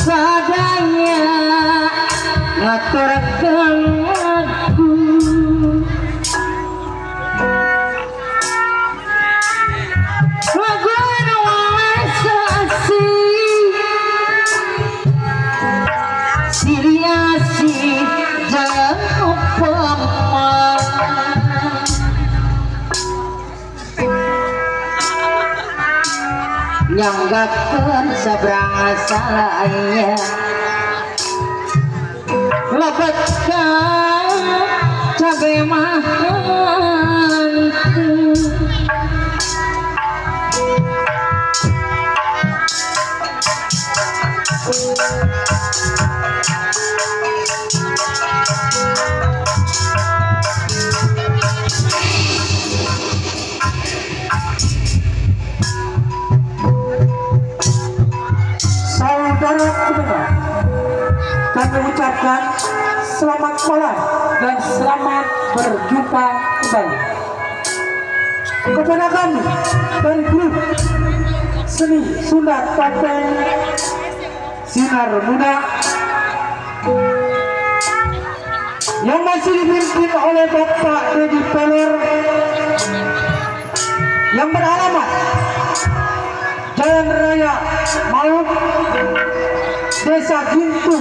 sadaya ngaturkeun aku lagun wasasi siriasi jeung upama nyanggakeun sabrang salaya lebet ka cabe mahantu saudara-saudara, kami ucapkan selamat malam dan selamat berjumpa kembali kepada kami dari grup seni Sunda Topeng Sinar Muda yang masih dipimpin oleh Bapak Dedi Peler yang beralamat Jalan Raya Malut, Desa Gintu,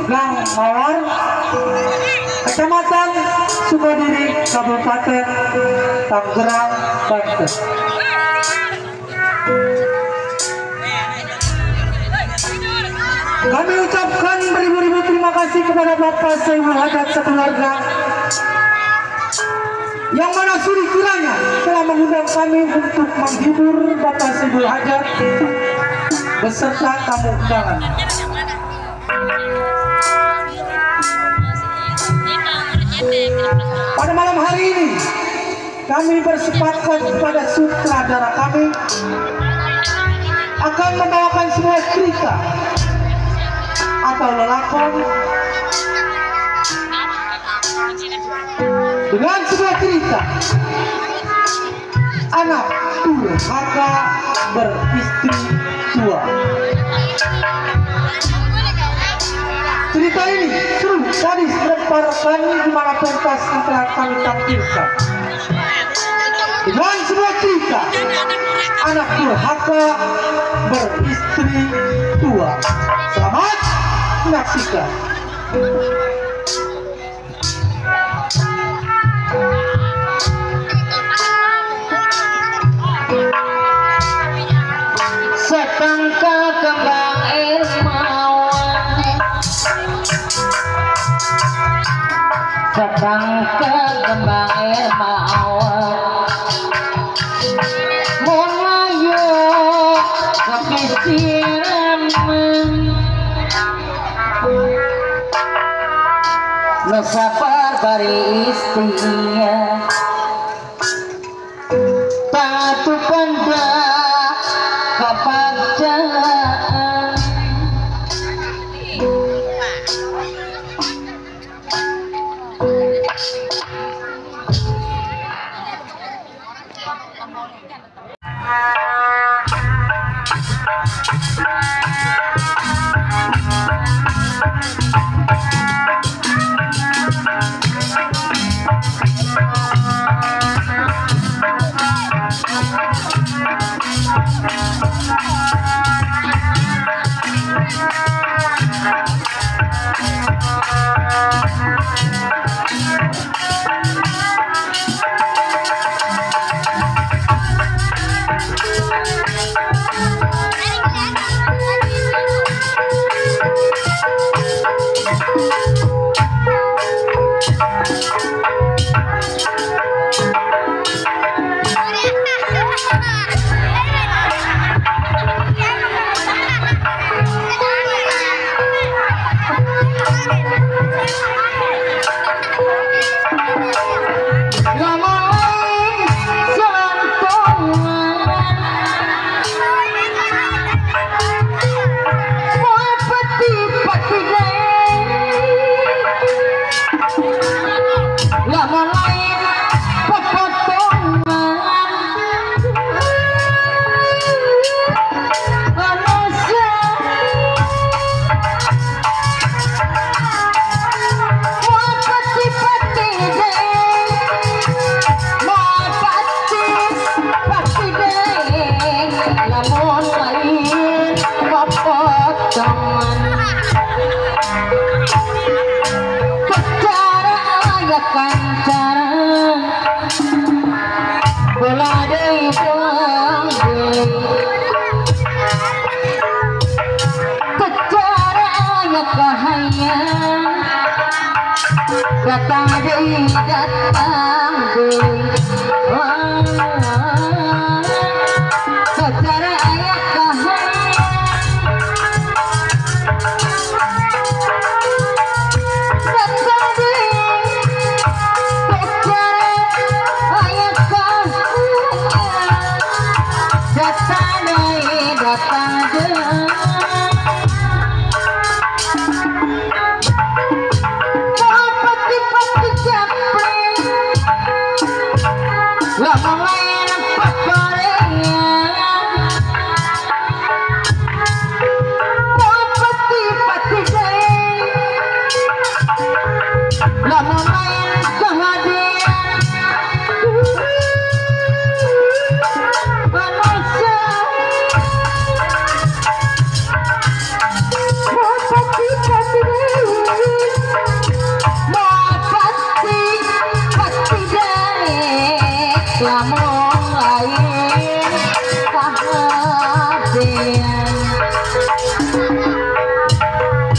Gang Mawar, Kecamatan Sukadiri, Kabupaten Tangerang, Banten. Kami ucapkan beribu-ribu terima kasih kepada Bapak Saiful Hajat sekeluarga yang mana suri kiranya telah mengundang kami untuk menghibur Bapak Saiful Hajat beserta tamu undangan. Pada malam hari ini kami bersepakat kepada sutradara kami akan membawakan sebuah cerita atau lelakon dengan sebuah cerita anak durhaka beristri dua. Cerita ini seru, sadis, melemparkan di mana pentas yang telah kami tampilkan dengan sebuah cerita anak durhaka beristri dua. Selamat menyaksikan. Setangka kembang mawar, setangka kembang mawar, mulayu kepisiran nusabar bari istiya tatu kanda kapagdaan datang deui datang deui secara aya kahayang datang deui secara aya kahayang datang deui datang deui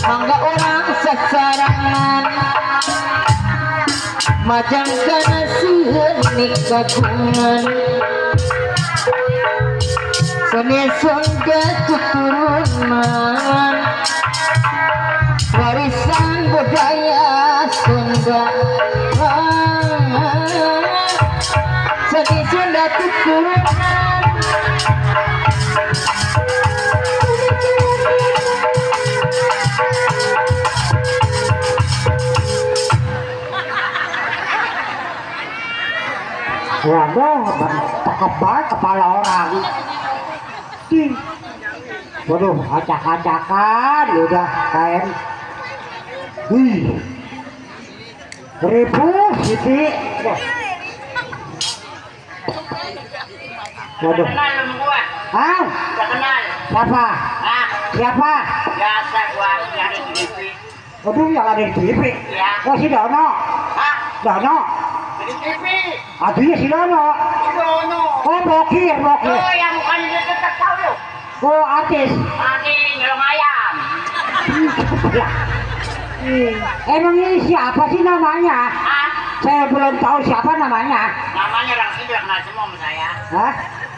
mangga orang sasarangan majang kana sieun kagungan sanesun keturunan warisan budaya Sunda seni Sunda keturunan waduh, tekebal kepala orang. Waduh, acak-acakan udah kain. Ribu siti. Waduh. Ah, kenal. siapa? Siapa? Biasa gua yang di TV. Waduh, yang ada di TV. Ya. Oh, si Dono. Dono. Di TV. Aduh, si Dono. Dono. Oh, bokir. Oh, yang bukan tetap tahu lu. Oh, artis. Tadi nyelong ayam. Emang ini siapa sih namanya? Saya belum tahu siapa namanya. Namanya orang sini udah kenal semua sama saya. Hah?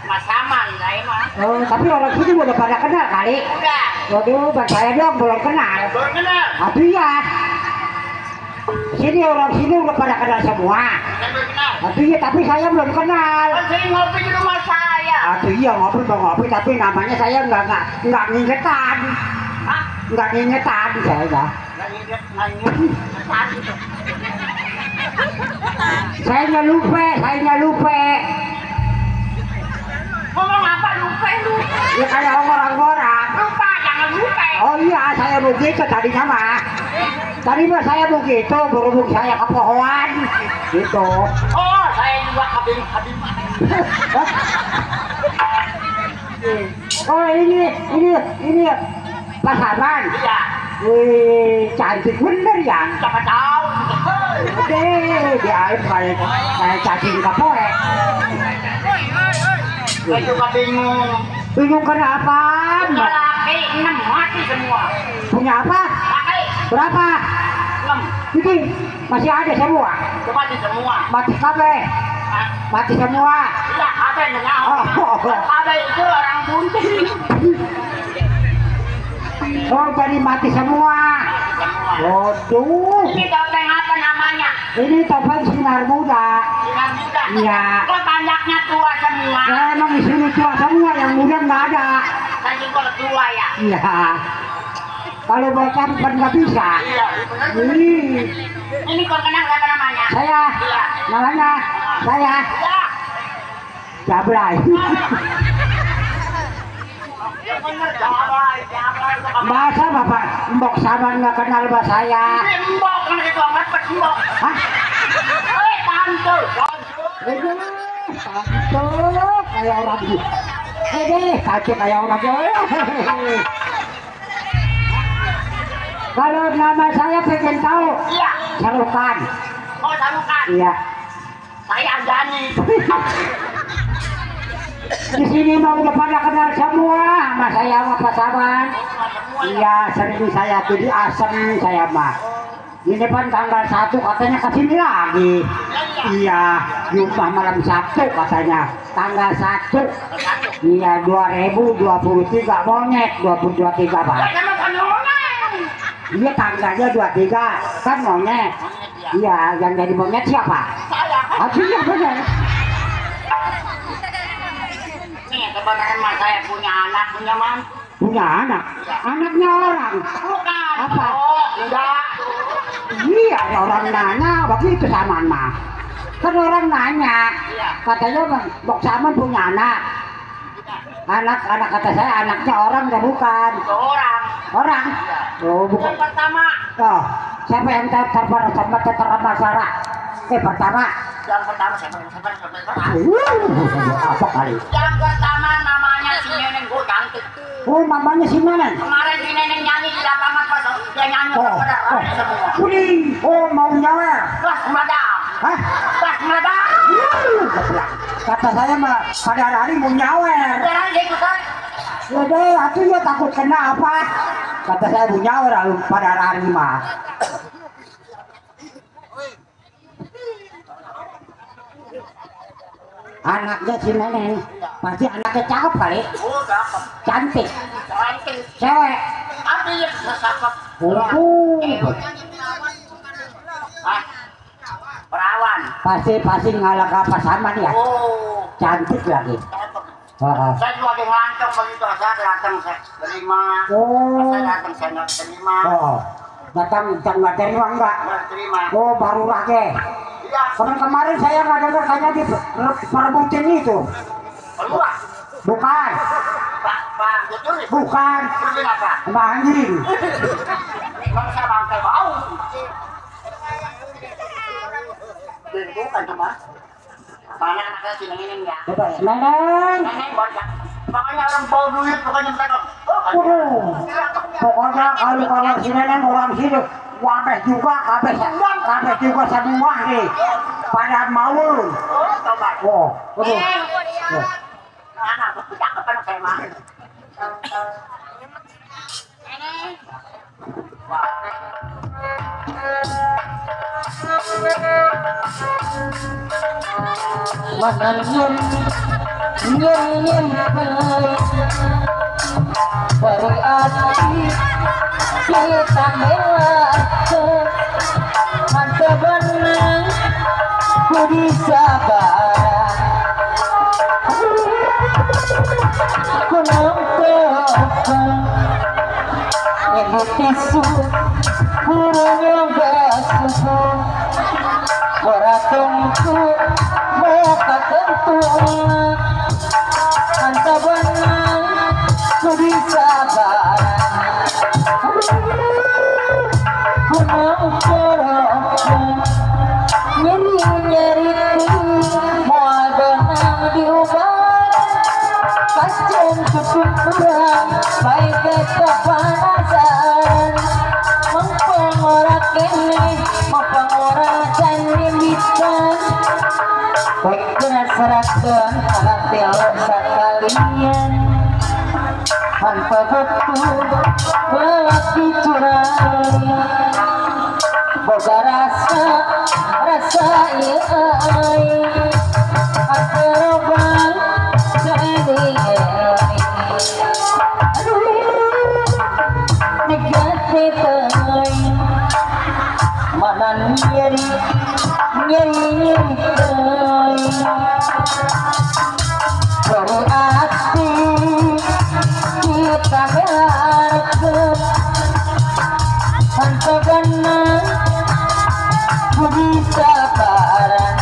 Mas Saman saya mah. Oh, tapi orang sini udah pada kenal kali. Udah. Waduh, buat saya dong belum kenal. Belum kenal. Aduh ya. Sini orang sini udah pada kenal semua. Saya belum kenal. Aduh ya, tapi saya belum kenal. Kan sering ngopi di rumah saya. Aduh iya ngopi, tapi namanya saya nggak ngingetan. Hah? Nggak ngingetan saya nggak. Nggak inget. Tadi tuh. Saya lupa. Ngomong apa lupa lu? Ya kayak orang-orang. Lupa, jangan lupa. Oh iya, saya begitu tadinya mah. Tadi mah saya begitu, berhubung saya ke pohon. Gitu. Oh, saya juga kabin. Oh ini pasangan. Iya. Wih, cantik bener ya. Siapa tahu? Deh, dia kayak cacing kapoe. Saya juga bingung. Bingung kenapa? Punya laki 6 mati semua. Punya apa? Laki Berapa? 6 Ini masih ada semua. mati semua. Mati kabeh. Hah? Mati semua. Iya, ada yang dengar. Oh. Ada itu orang bunting. Oh, jadi mati semua. Semua. Waduh. Ini topeng apa namanya? Ini topeng sinar muda. Sinar muda. Iya. Kok banyaknya tua semua? Ya, emang di sini tua semua, yang muda nggak ada. Kan juga tua ya. Iya. Kalau baca bukan nggak bisa. Iya, benar. Ini Ini kau kenal apa namanya? saya. Iya. Namanya saya Ya. Jablay. Ya benar, jablay. Masa bapak mbok saban nggak kenal bahasa saya? Ini mbok kan itu amat mbok. Hah? Tante. Tante kayak orang gitu. Kacau kayak orang gitu. Kalau nama saya pengen tahu, Iya. Sarukan. Oh, Sarukan. Iya. Saya Anjani. Di sini mau udah pada kenal semua sama saya sama pasangan. Semua ya. Iya, sering saya jadi asem saya mah. Di depan tanggal 1 katanya kesini lagi. Iya, jumlah malam Sabtu katanya. Tanggal 1. Iya, 2023 monyet, 2023 Pak. Iya, tanggalnya 23 kan monyet. Iya, yang jadi monyet siapa? Akhirnya benar. Nih, kebenaran mas saya punya anak, punya mam. Punya anak? Anaknya orang? Bukan. Apa? Oh, enggak. Iya, ada orang nanya begitu Saman mah. Kan orang nanya, katanya Bok Saman punya anak. Anak kata saya anaknya orang udah bukan. Orang. Orang? Oh, bukan. Yang pertama. Oh, siapa yang termasalah? Pertama. Yang pertama siapa? Apa kali? Yang pertama namanya si Neneng, gue cantik. Oh, namanya si Neneng. Kemarin si Neneng nyanyi di lapangan pas dia nyanyi pada rame semua. Kuning. Oh, mau nyawer. Pas madam. Hah? Pas madam. Kata saya mah pada hari mau nyawer. Sekarang dia ikut. Udah, aku ya takut kena apa? Kata saya mau nyawer pada hari mah. Anaknya si Neneng pasti anaknya cakep kali. Oh, cakep. Cantik. Cantik. Cewek. Apa yang cakep? Oh. Hah? Perawan. Pasti ngalah ke apa sama ya. Oh. Cantik lagi. Cakep. Saya juga di ngantong begitu, saya datang saya terima. Oh. Saya datang saya nggak terima. Oh. Datang nggak terima enggak? Nggak terima. Oh, baru lagi. Iya. Kemarin saya nggak dengar kayaknya di perebutin itu. Keluar. Bukan. Pak, betul nih. Bukan. Betul apa? Sama anjing. Bangsa bangkai bau. Bukan cuma. Mana anaknya si Neneng ya? Neneng. Neneng banyak. Makanya orang bau duit pokoknya mereka. Pokoknya kalau si Neneng orang sini wabeh juga, kabeh juga semua nih pada mau. Oh, coba. Oh, betul. Anak aku cakep kan saya mah. Neneng. Makan nyen bari ati kita melak mantap benang kudi sabar ku nampak ibu tisu kurang yang basuh Koratungku muka kentung antabanan ku bisa barang ku mau korong nyeri mau benang diubah pasien cukup kurang baik kepanasan mempengorak ini mempengorakan nimbitan baik benar seragam hati Allah sekalian tanpa betul lelaki curang boga rasa iya akhirobang jadi negatif mana nyeri baru hati kita berharap tanpa kenal ku bisa barang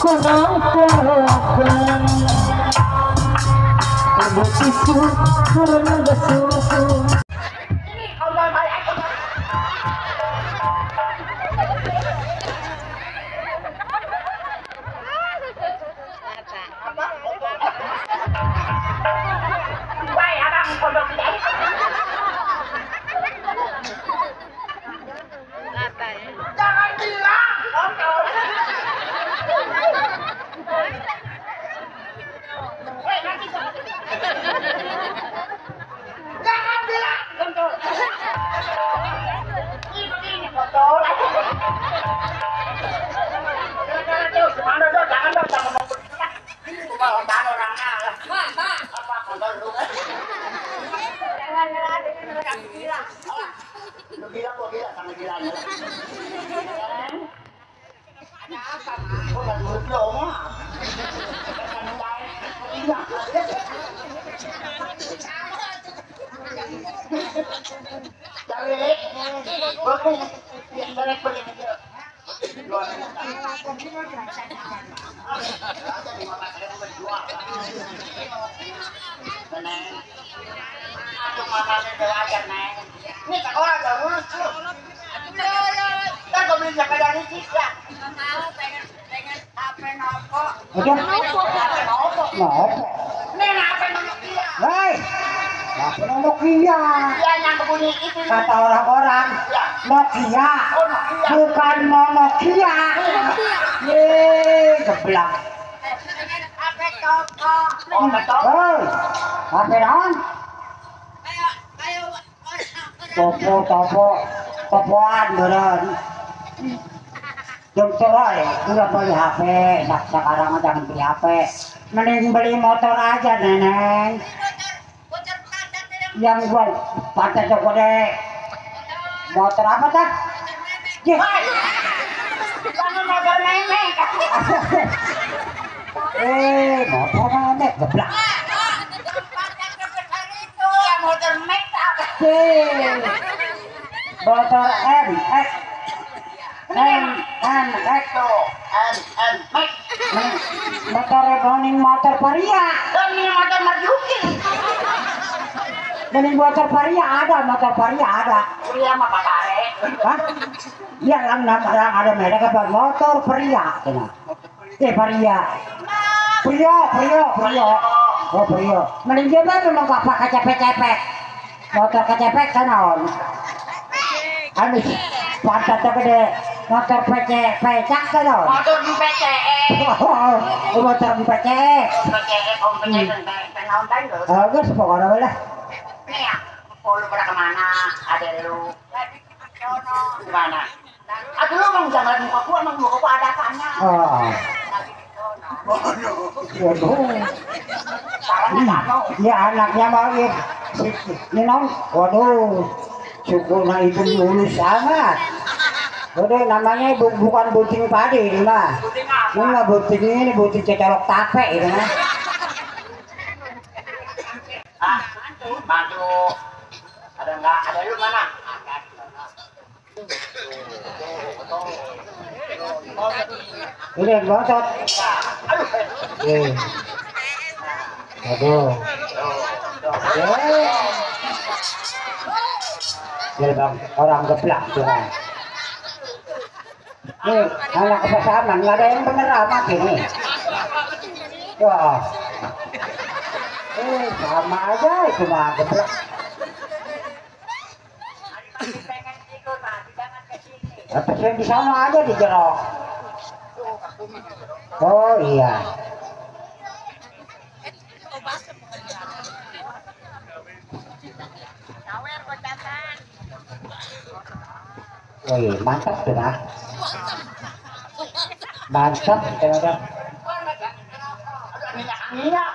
ku nampukan ibu tisu karena basuh Jangan bilang. Hei, nanti. ya sama gilanya. Ada apa, Mak? Oh, lagi belum, Mak. Cari, oke, yang balik begini. Aku mamanya belajar, Neng. Ini sekolah gak lulus, tuh. Kan gue beli jaket dari sih, ya. Mau pengen HP Nopo. HP Nopo. Ini HP Nokia. Hei, HP Nokia. Iya, yang bunyi itu. Kata orang-orang, Nokia, Oh, Nokia. bukan Nokia. Yeay, geblak. HP Nopo. Oh, betul. Hei, HP naon? Topoan beren. Yang cerai, udah beli HP. Sekarang mah jangan beli HP. Mending beli motor aja, Neneng. Yang gua pantai coba deh. Motor apa tak? Jangan motor memek. Motor memek geblak. Yang motor memek. Motor MX. MX. Mek. Motor Boning motor Varia. Dan ini motor Marjuki. Boning motor Varia ada, motor Varia ada. Kuliah sama Pak Kare. Hah? Yang ada merek apa? Motor Varia. Varia. Prio. Oh, Prio. Mending dia baru lo gak pakai cepet-cepet. Motor kecepet kan on. Anu pantat gede. Motor pecak kan on. Motor PCE. Motor pecek. PCE kompennya penahun tadi. Geus pokoknya lah. Nih ya, lu pada kemana? Ada lu. Gimana? Aduh lu emang jangan muka gua, emang muka gua ada apanya. Waduh. Caranya Ya anaknya mau ini non. Waduh. Syukurnya ibu lulus amat. Waduh namanya bukan bucing padi ini mah. Ini mah bucing ini bucing cecolok tape ini mah. Ah, bantu. Ada enggak? Ada lu mana? Ini ngotot. Aduh. Ya bang, orang geblak tuh kan. Nih, anak kepesanan, nggak ada yang bener amat ini. Wah. Sama aja itu mah geblak. Atas yang di sana aja di jerok. Oh iya. Wih, mantap tuh nah. Mantap teman-teman. Enggak saya.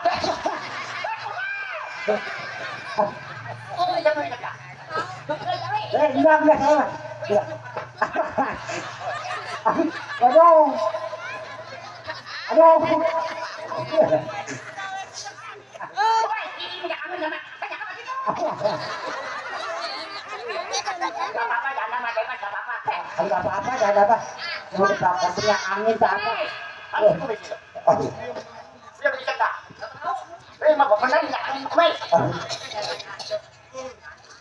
Aduh. Enggak apa-apa, jangan apa. Mau dipakar punya angin tak apa. Dia bisa enggak? Mah benar enggak angin kumis.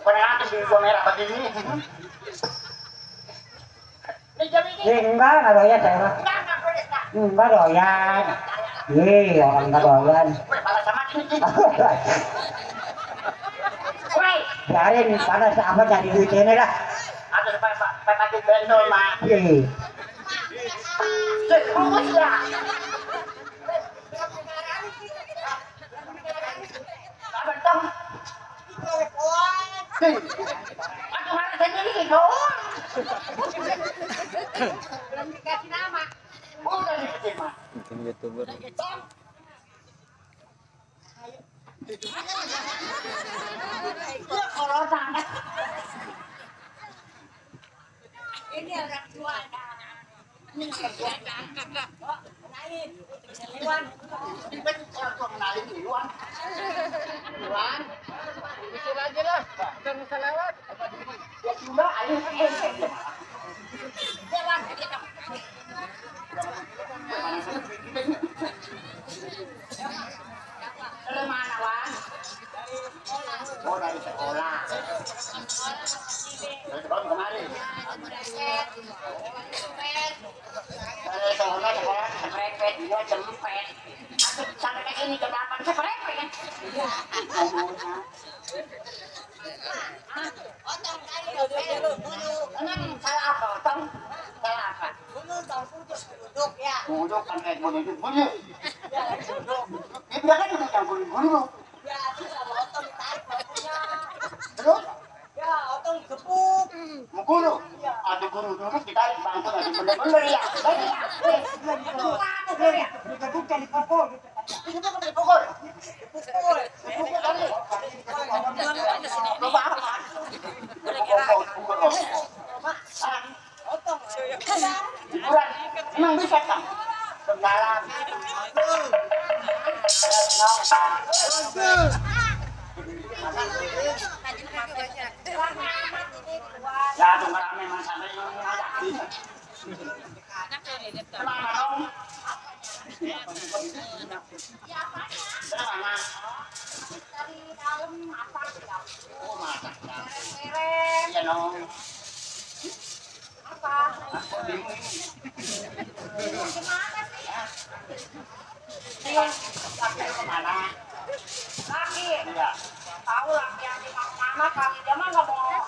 Benar di gua merah begini. Enggak doyan saya mah. Enggak doyan. Orang enggak doyan. Biarin panas apa jadi duit ini dah. Ada pakai bendol mah. Bungkus ya. Apa dong? Aduh mana sendiri dong. Belum dikasih nama. Udah dikasih mah. Mungkin YouTuber. Kalau sangat ini orang tua ini orang tua kenalin Iwan ribet orang tua kenalin Iwan bisa aja lah jangan bisa lewat ya cuma ayo Iwan dari mana Wan? Oh dari sekolah. Dari sekolah kemari. Dari sekolah sekrepet, dua jempet. Sampai kayak ini jam 8 sekrepet kan? Otong kali emang salah apa Otong? Salah apa? Duduk ya. Duduk kan kayak duduk. Ya duduk. Dia kan duduk yang buru-buru. Ya itu sama Otong ditarik bakunya. Terus? Ya Otong dikepuk. Mukul lu? Ya. Ada guru duduk ditarik bangku lagi bener-bener ya. Baik ya. Bener ya. Dikepuk kan dipukul. Dikepuk kan dipukul. Dipukul. Dipukul kali. Coba apa? Otong. Hiburan. Emang bisa kan? Penggalan. Ya, tunggal memang sampai ngajak. Kemana dong? Kemana? Dari dalam masak ya. Oh, masak ya. Iya dong. Apa? Gimana sih? Laki kemana? Laki? Iya. Tahu laki yang di mana kali dia mah nggak mau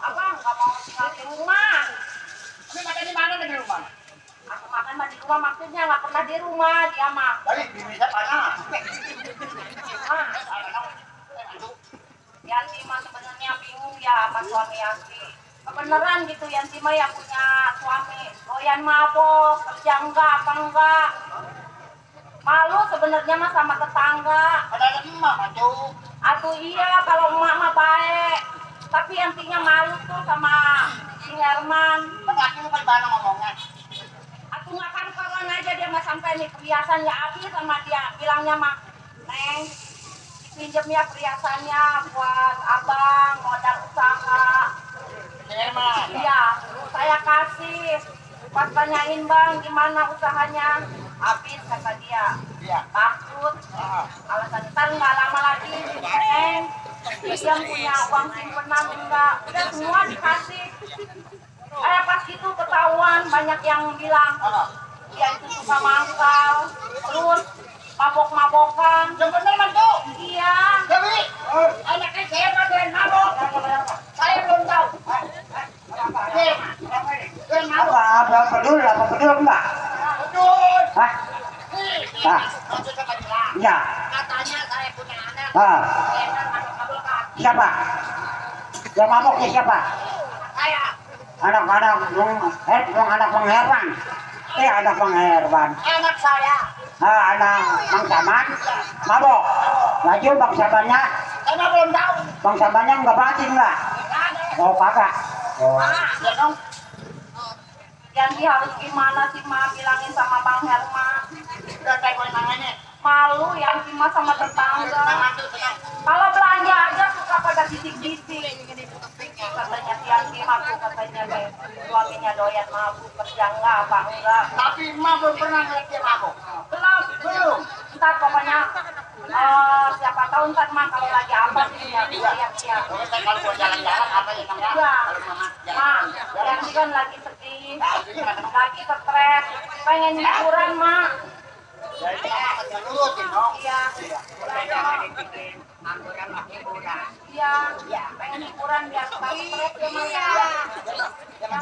tinggal di rumah. Tapi makan di mana di rumah? Aku makan mah di rumah maksudnya nggak pernah di rumah dia mah. Dari bisa panas. Yanti mah sebenarnya bingung ya sama suami Yanti. Kebeneran gitu Yanti mah yang punya suami doyan mabok, kerja enggak apa enggak. Malu sebenarnya mah sama tetangga. Padahal emak tuh. Atuh iya kalau emak mah baik. Tapi Yantinya malu tuh sama si Herman. Laki lu kan banyak ngomongnya. Atuh makan koran aja dia mah sampai nih perhiasannya habis sama dia. Bilangnya mah, Neng, pinjem ya perhiasannya buat abang modal usaha. Herman. Iya, saya kasih. Pas tanyain bang gimana usahanya, habis kata dia. Takut. Alasan ntar nggak lama lagi, Neng, dia punya uang simpenan enggak? Udah semua dikasih. Pas gitu ketahuan banyak yang bilang dia itu suka mangkal, terus mabok-mabokan. Yang bener man tuh? Iya. Dewi, anaknya saya main mabok. Saya belum tahu. Apa peduli enggak? Peduli. Hah? Ya. Katanya saya punya anak. Siapa? Yang mabok siapa? Saya. Anak-anak anak Bang Herman. Anak Bang Herman. Anak saya. Anak Bang Saman. Mabok. Laju Bang Samannya. Saya belum tahu. Bang Samannya enggak batin lah. Oh kagak. Oh. Ya dong. Yanti harus gimana sih Ma bilangin sama Bang Herman? Udah kayak gue namanya. Malu Yanti mah sama tetangga. Kalau belanja aja suka pada bisik-bisik. Katanya si Yanti mabuk, katanya deh suaminya doyan mabuk, kerja enggak apa enggak. Tapi Ma belum pernah ngeliat dia mabuk. Belum. Ntar pokoknya siapa tahu ntar mah kalau lagi apa sih ya siap-siap. Kalau buat jalan-jalan apa ya namanya? Yanti kan lagi sedih, lagi stres, pengen hiburan mak. Iya. Iya, pengen hiburan biar stres ya.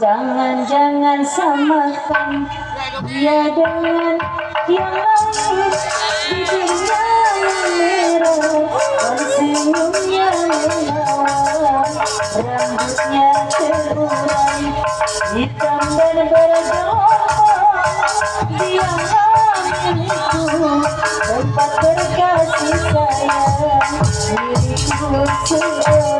Jangan samakan dia dengan yang lain. Bibirnya yang merah dan senyumnya menawan, rambutnya terurai hitam dan bergelombang. Dia hamilku tempat berkasih sayang milikku seorang.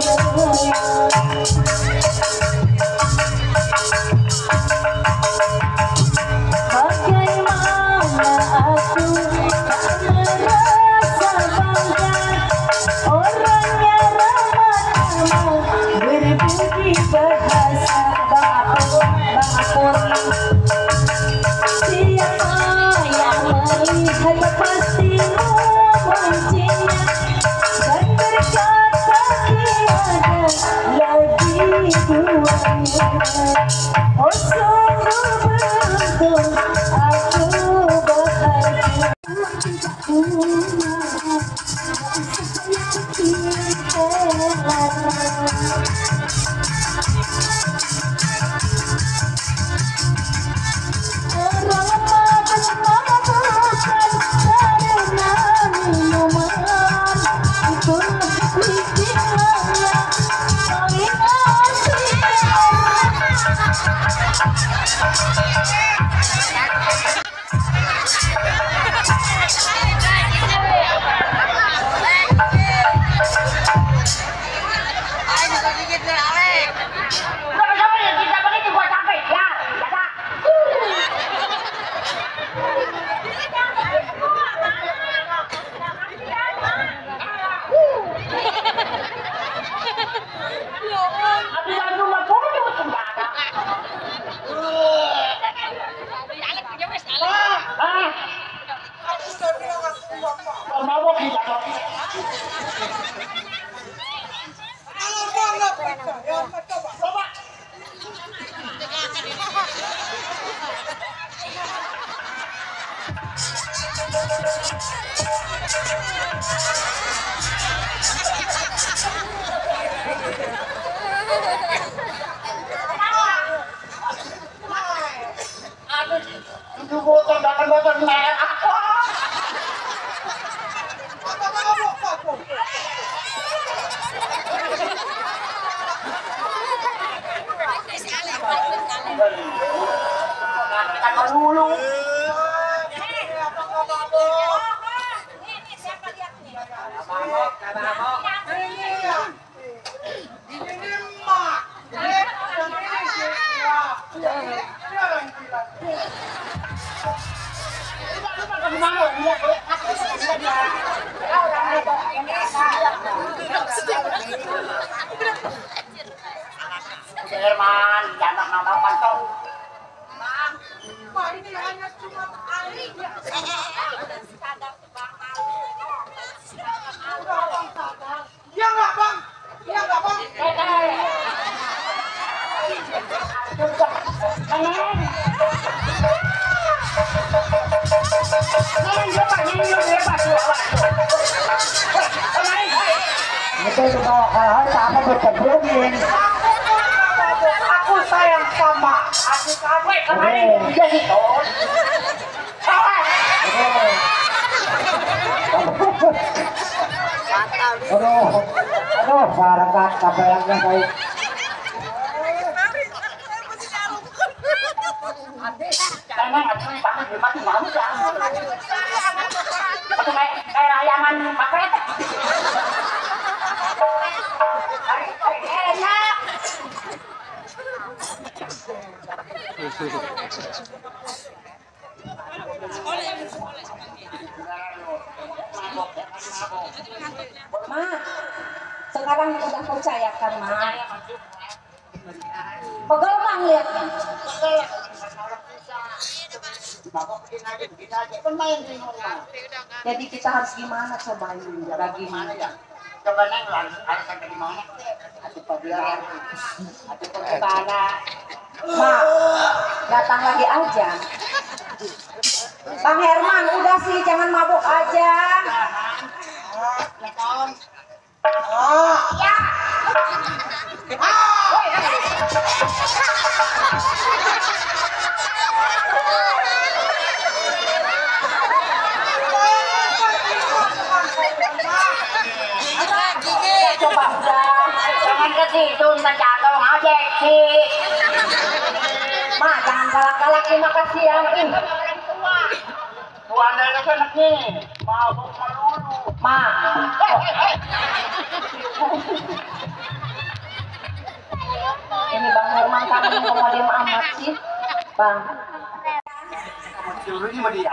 Oh sungguh beruntung aku bahagia. Herman, jangan nama kantong. Ini hanya cuma Ali. Iya nggak bang? Iya nggak bang? Itu dibawa hal-hal sama berkebrungin. Aku sayang sama adik kamu kemarin dia itu. Aduh, barakat kabayangnya baik. Karena nggak cuma pakai di mati malu kan. Kayak layangan pakai. Enak. Ma, sekarang udah percaya kan, Ma? Pegel Mang liatnya. Jadi kita harus gimana coba ini? Gimana ya? Coba neng harus sampai di mana? Atau pabila, atau perkebana. Ma, datang lagi aja. Bang Herman, udah sih jangan mabuk aja. Ya. Coba udah. Jangan ke situ, ntar jatuh ngajek sih. Ma, jangan galak-galak, terima kasih ya. Tuan dari anak nih, mabuk melulu. Ma, ini Bang Herman kamu ngomongin amat sih, Bang. Dulu ini mau dia.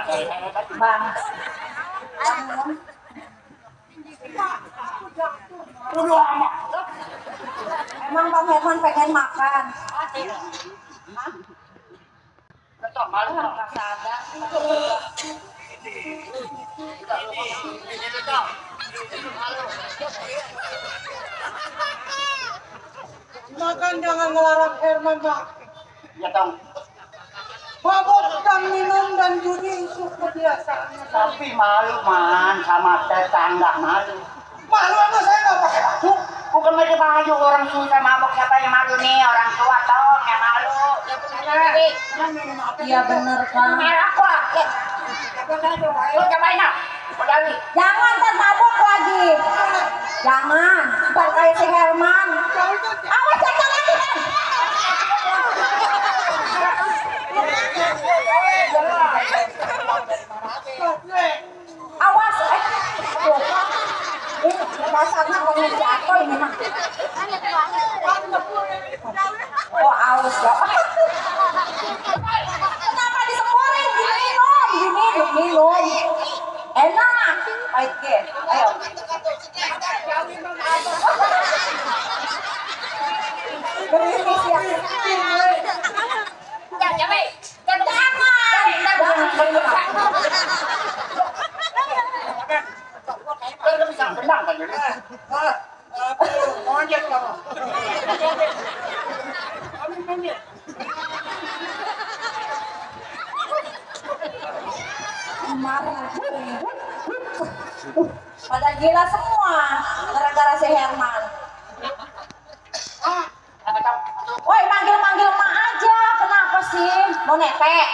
Bang. Udah amat. Emang Bang Herman pengen makan? Ketok malu. Nggak sadar. Makan jangan ngelarang Herman, Pak. Ya tong. Mabok dan minum dan judi itu kebiasaannya. Tapi malu man sama tetangga malu. Malu apa saya nggak pakai baju? Bukan pakai baju orang susah mabok siapa yang malu nih orang tua dong yang malu. Iya bener kan. Merah kok. Lu cobain ah. Udah nih. Jangan mabuk lagi. Jangan. Bukan kayak si Herman. Awas jangan lagi kan. Awas. Tuh. Ini dasarnya pengen jatuh ini mah. Oh aus dong. Kenapa disemburin? Diminum. Enak. Oke, ayo. Beriris ya. Jangan. Lu bisa berenang kan jadi? Monyet kamu. Pada gila semua gara-gara si Herman. Woi manggil-manggil emak aja, kenapa sih? Mau nepek?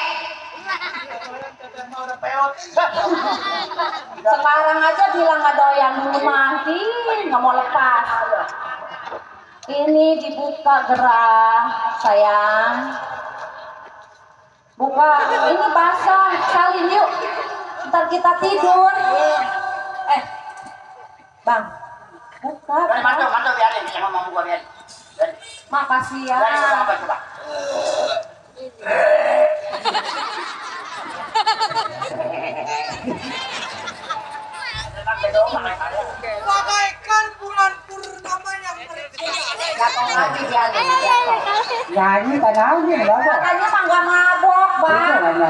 Sekarang aja bilang nggak doyan makin, nggak mau lepas. Ini dibuka gerah, sayang. Buka, ini basah, salin yuk. Ntar kita tidur. Bang, buka. Mantu biarin, yang ngomong gua biarin. Makasih ya. Biarin gua apa coba. Bagaikan bulan purnama yang Gatong lagi dia Nyanyi padahal dia enggak ada. Makanya mah nggak mabok, Bang.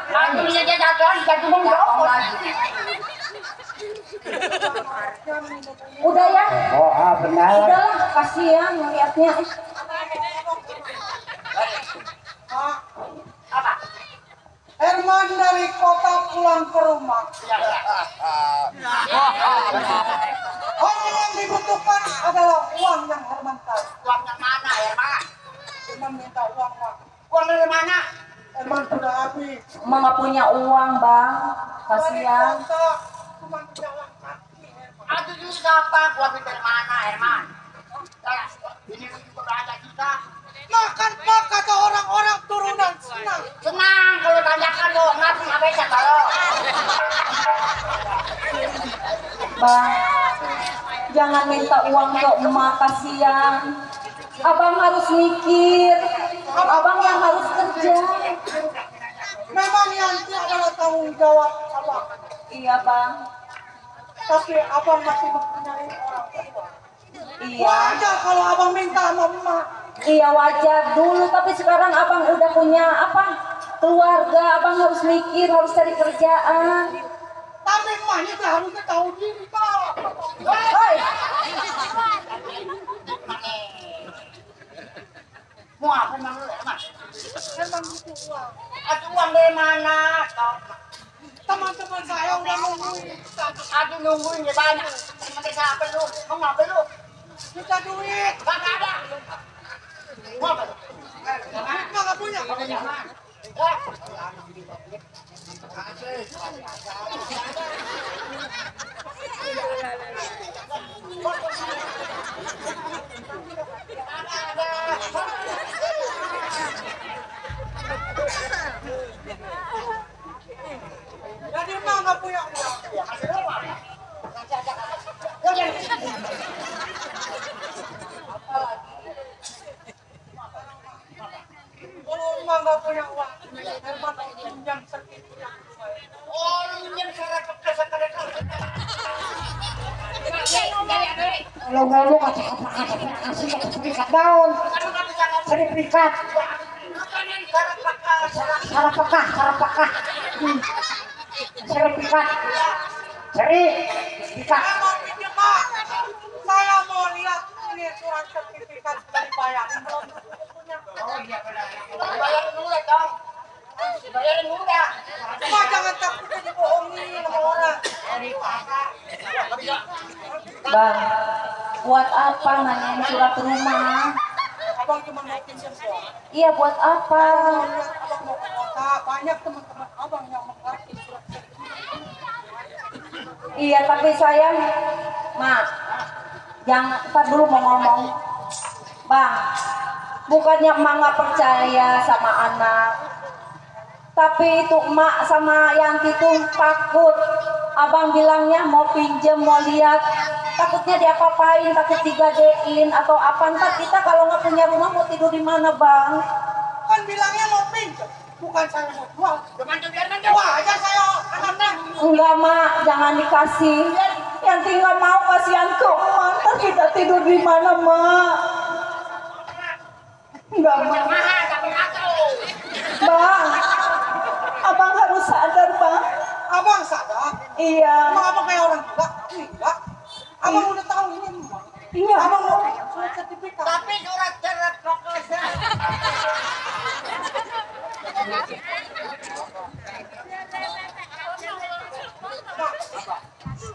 Nanti dia jatuh jatuh Gatong lagi. Udah ya? Oh, benar. Udahlah, kasihan ngeliatnya. apa? Herman dari kota pulang ke rumah. Hanya yang dibutuhkan adalah uang yang Herman tahu. Uang yang mana ya, Pak? Herman minta uang, Pak. Uang dari mana? Herman sudah habis. Emang nggak punya uang, Bang. Kasihan. Cuma jalan kaki. Aduh ini siapa? Gua dari mana, Herman? Ini juga ada kita. Makan pak kata orang-orang turunan senang. Senang kalau tanyakan lo, ngapain ya kalau? Bang, jangan minta uang ke emak, kasihan. Abang harus mikir. Abang yang harus kerja. Memang Yanti adalah tanggung jawab abang. Iya, Bang. Tapi abang masih mempunyai orang tua. Iya. Wajar kalau abang minta sama emak. Iya wajar dulu, tapi sekarang abang udah punya apa? Keluarga, abang harus mikir, harus cari kerjaan. Tapi emaknya tuh harusnya tahu diri pak. Hei, Mau apa emang lu, Herman? Herman butuh uang. Aduh uang dari mana? Teman-teman saya udah nungguin. Aduh nungguin dia banyak. Emang siapa lu? Mau ngapa lu? Kita duit. Gak ada. Mau apa? Nggak punya. Jadi emak nggak punya uang. Kalau emak nggak punya uang, Herman pinjam segitu yang saya. Oh, lu yang cara bekas sekali. Kalau ngomong kata-kata asli sertifikat daun. Sertifikat. Sarap pakah. Sertifikat. Sertifikat. Saya mau pinjam pak. Saya mau lihat ini surat sertifikat dari bayarin belum punya. Oh iya benar. Bayarin udah. Ma, jangan takut dibohongin sama orang. Bang, buat apa nanyain surat rumah? Abang cuma mau pinjam doang. Iya, buat apa? Abang mau ke kota, banyak teman-teman abang yang mengerti surat. Iya, tapi sayang, Mak, jangan, ntar dulu mau ngomong. Bang, bukannya emak nggak percaya sama anak, tapi itu emak sama Yanti tuh takut. Abang bilangnya mau pinjem, mau lihat, takutnya diapa-apain, takut digadein atau apa. Ntar kita kalau nggak punya rumah mau tidur di mana, Bang? Kan bilangnya mau pinjam, bukan saya mau jual. Wah, aja saya anaknya. Enggak, Mak, jangan dikasih. Yanti nggak mau kasihan ke emak, ntar kita tidur di mana, Mak? Enggak, Mak. Bang, abang harus sadar, Bang. Abang sadar. Iya. Emang abang kayak orang gila? Enggak. Abang udah tahu ini emang. Iya. Abang mau surat sertifikat. Tapi surat pokoknya.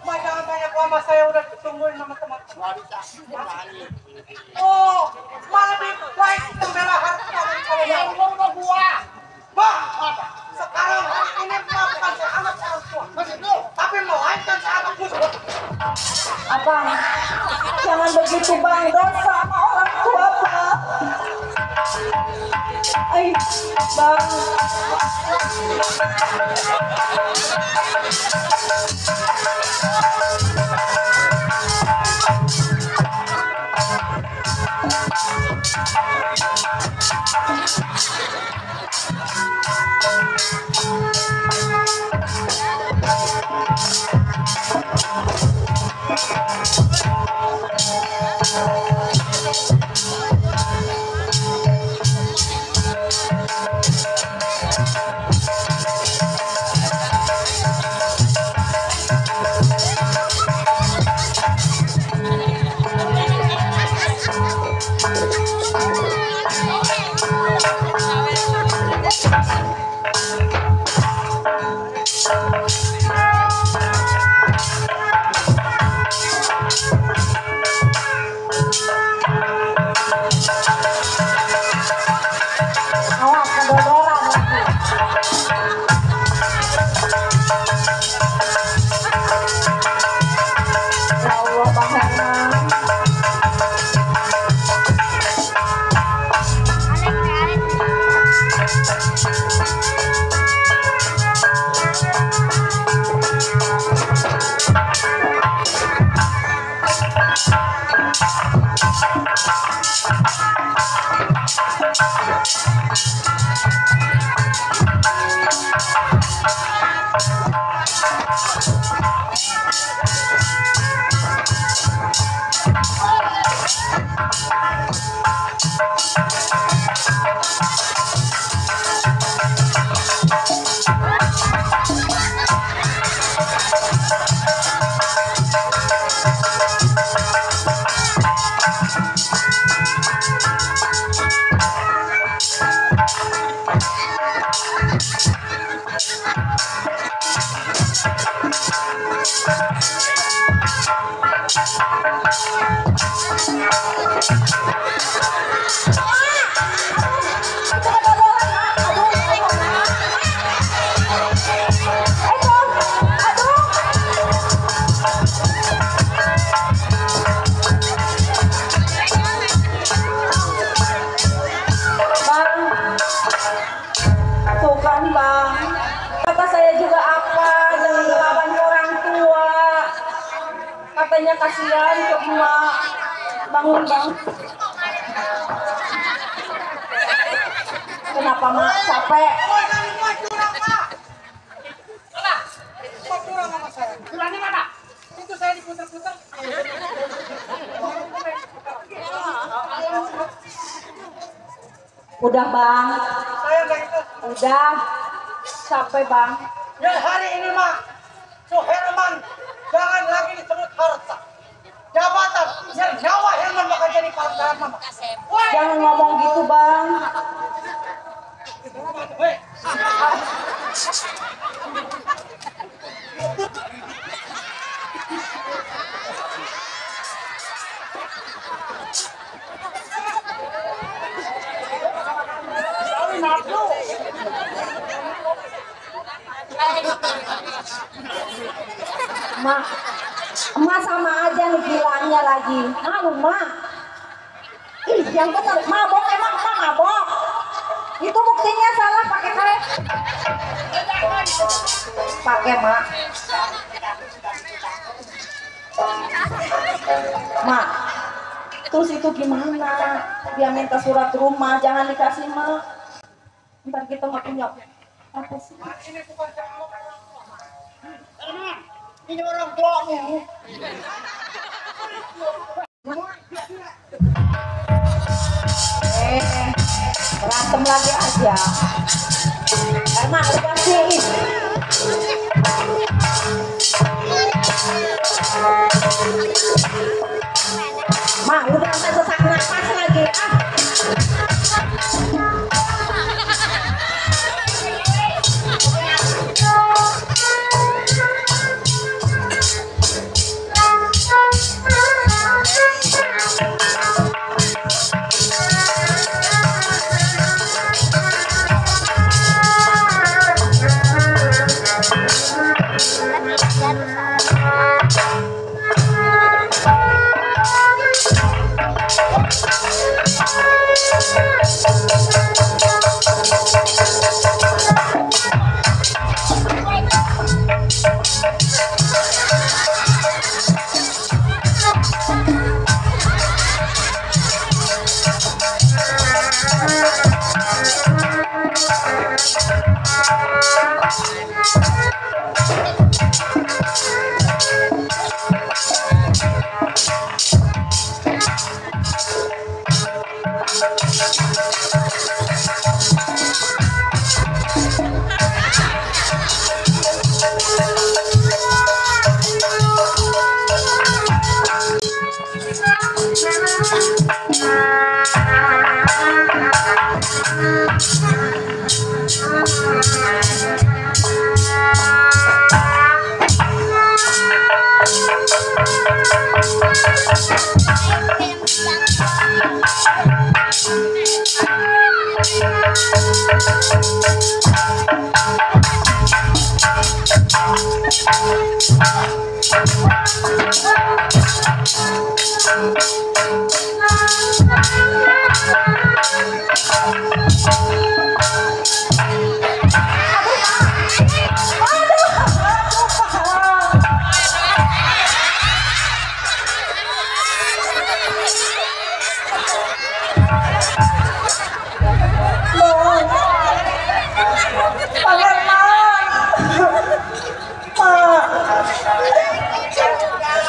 Ma, jangan banyak lama, saya udah ditungguin sama teman-teman. Oh, malah lebih baik membela harta daripada Yang nyawa. mau gua. Bang, sekarang ini mah bukan saya anak saya tua. Tapi melainkan saya anak musuh. Abang, jangan begitu, Bang. Dosa sama orang tua, Bang. Bang. Awas kedodoran lagi. Ya Allah, Bang Herman. Tuh kan, Bang. Kata saya juga apa, jangan ngelawan orang tua. Katanya kasihan ke emak. Bangun, Bang. Kenapa, Mak? Capek? Kok curang sama saya? Curangnya mana? Itu saya diputar-putar. Udah, Bang. Saya nggak itu. Udah. Capek, Bang. Dan hari ini mah, Herman jangan lagi disebut harta. Jabatan, yang nyawa Herman bakal jadi harta. Jangan ngomong gitu, Bang. Hei, Ma, Ma sama aja nih bilangnya lagi. Ma. Ih, yang benar mabok emang Ma mabok. Itu buktinya salah pakai karet. Pakai Ma. Ma, terus itu gimana? Dia minta surat rumah, jangan dikasih Ma. Ntar kita nggak punya apa sih? Ini orang tuamu. Berantem lagi aja. Herman, kasih. Ma, udah sampai sesak nafas lagi.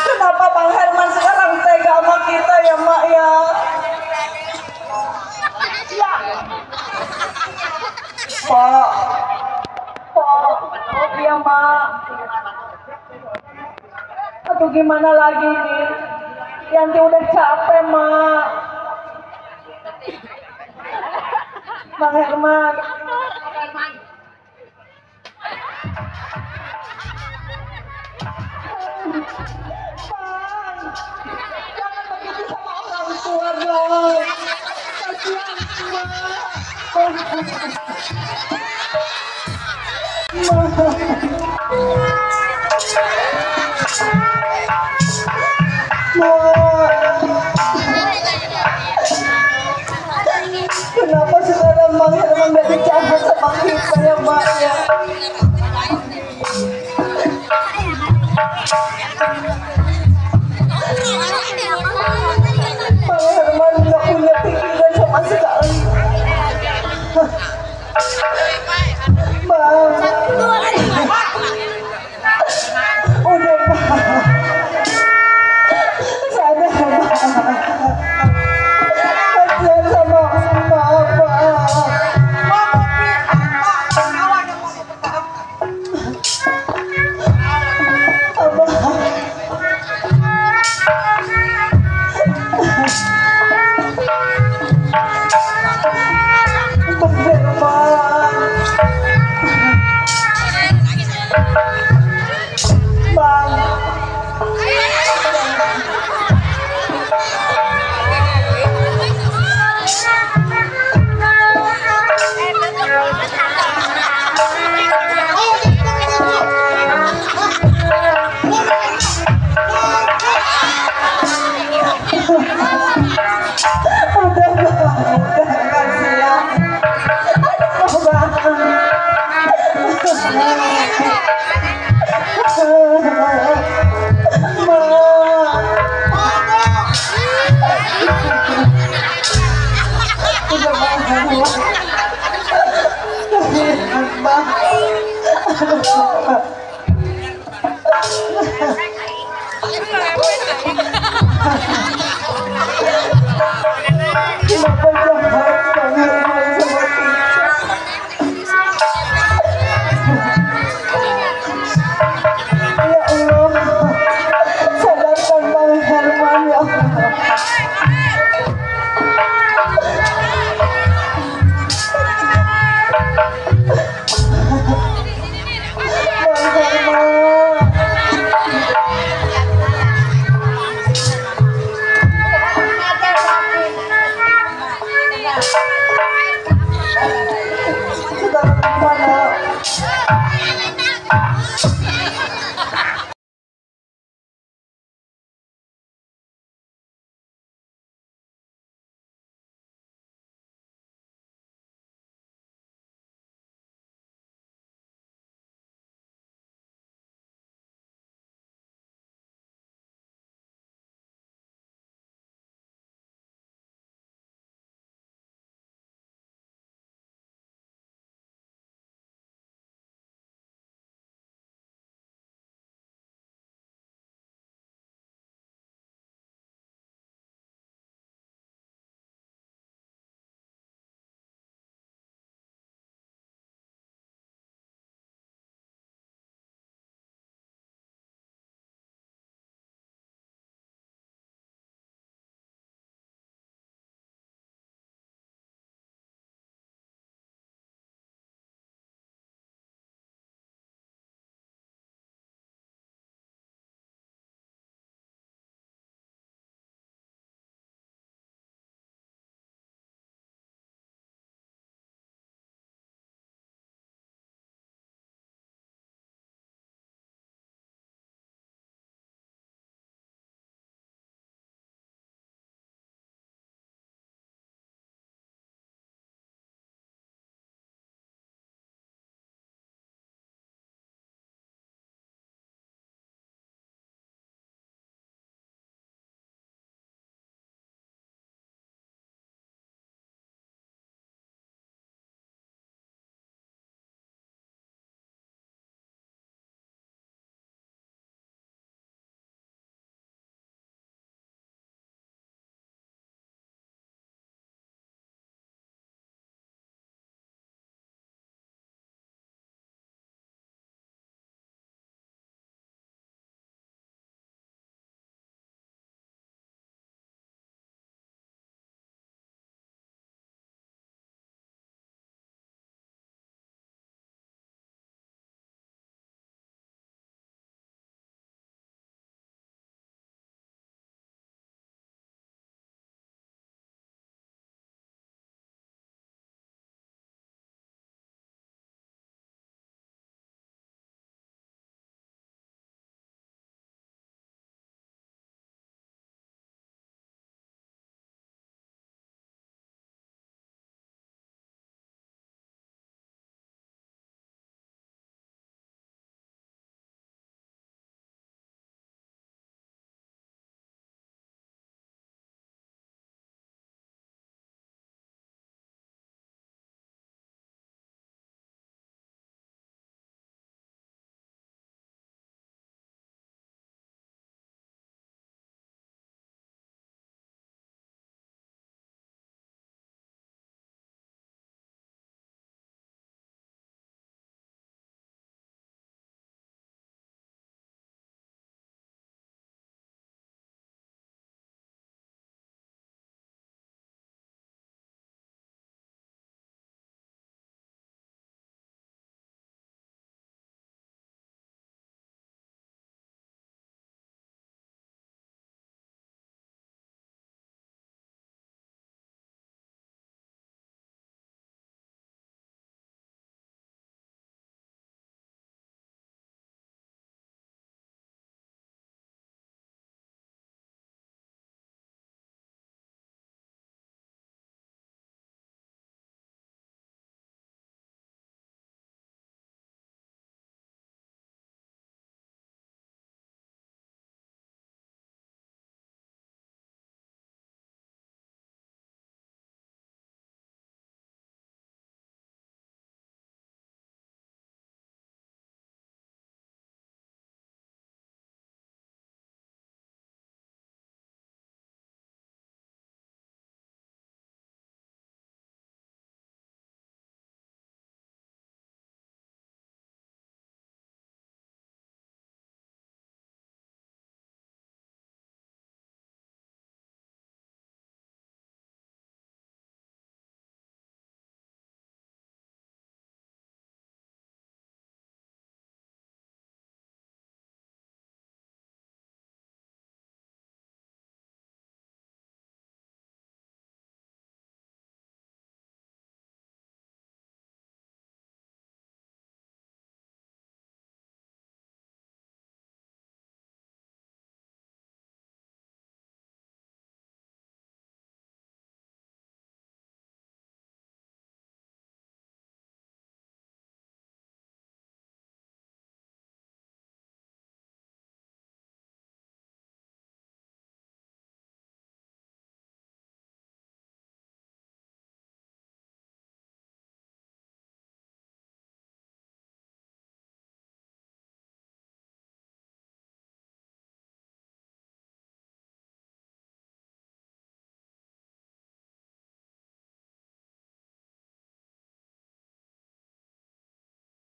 Kenapa Bang Herman sekarang tega sama kita ya Mak ya? Pak, ya Mak. Aduh gimana lagi nih? Yanti udah capek Mak. Bang Herman. Jangan begitu sama orang tua dong. Kasihan kenapa sekarang Bang Herman gak jahat sama kita ya Mbak ya? Bang Herman gak punya pikiran sama sekali. Bang, udah Bang, sadar Bang, kasihan sama Bapak.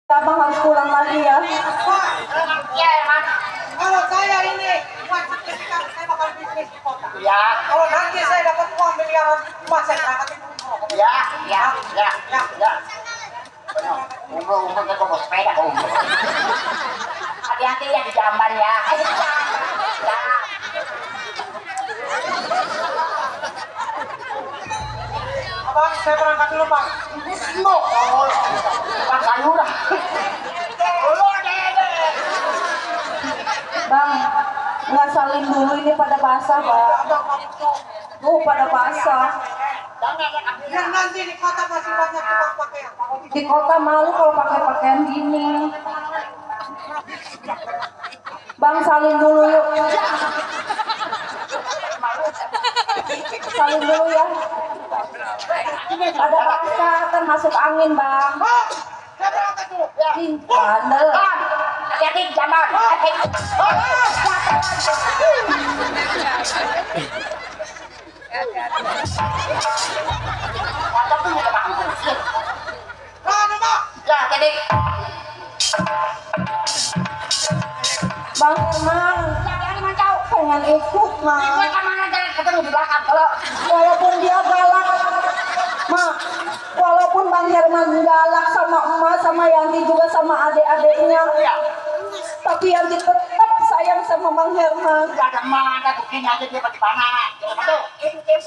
Abang harus pulang lagi ya. Iya, Mas. Kalau saya ini buat sertifikat, saya bakal bisnis di kota. Iya. Kalau nanti saya dapat uang miliaran emas, saya berangkatin dulu. Iya, iya, iya, iya. Umur ke bawa sepeda kau. Hati-hati ya di jamban ya. Ya. Abang, saya berangkat dulu, Bang. Mbok. Bang sayuran. Bang, nggak salin dulu ini pada basah, Bang. Pada basah. Yang nanti di kota masih banyak tukang pakaian. Di kota malu kalau pakai pakaian gini. Bang, salin dulu yuk. Salin dulu ya. Ada basah, kan masuk angin, Bang. Saya berangkat dulu. Ih, bandel. Hati-hati di jamban. Mantap tuh kita makan. Ya, jadi Bang Herman, pengen ikut, gue Mak. kemana jangan ketemu di belakang kalau Walaupun dia galak, Mak. Walaupun Bang Herman galak sama emak, sama Yanti juga sama adik-adiknya. Tapi Yanti tetap sayang sama Bang Herman. nggak ada mana buktinya aja dia bagaimana. Tuh, injek.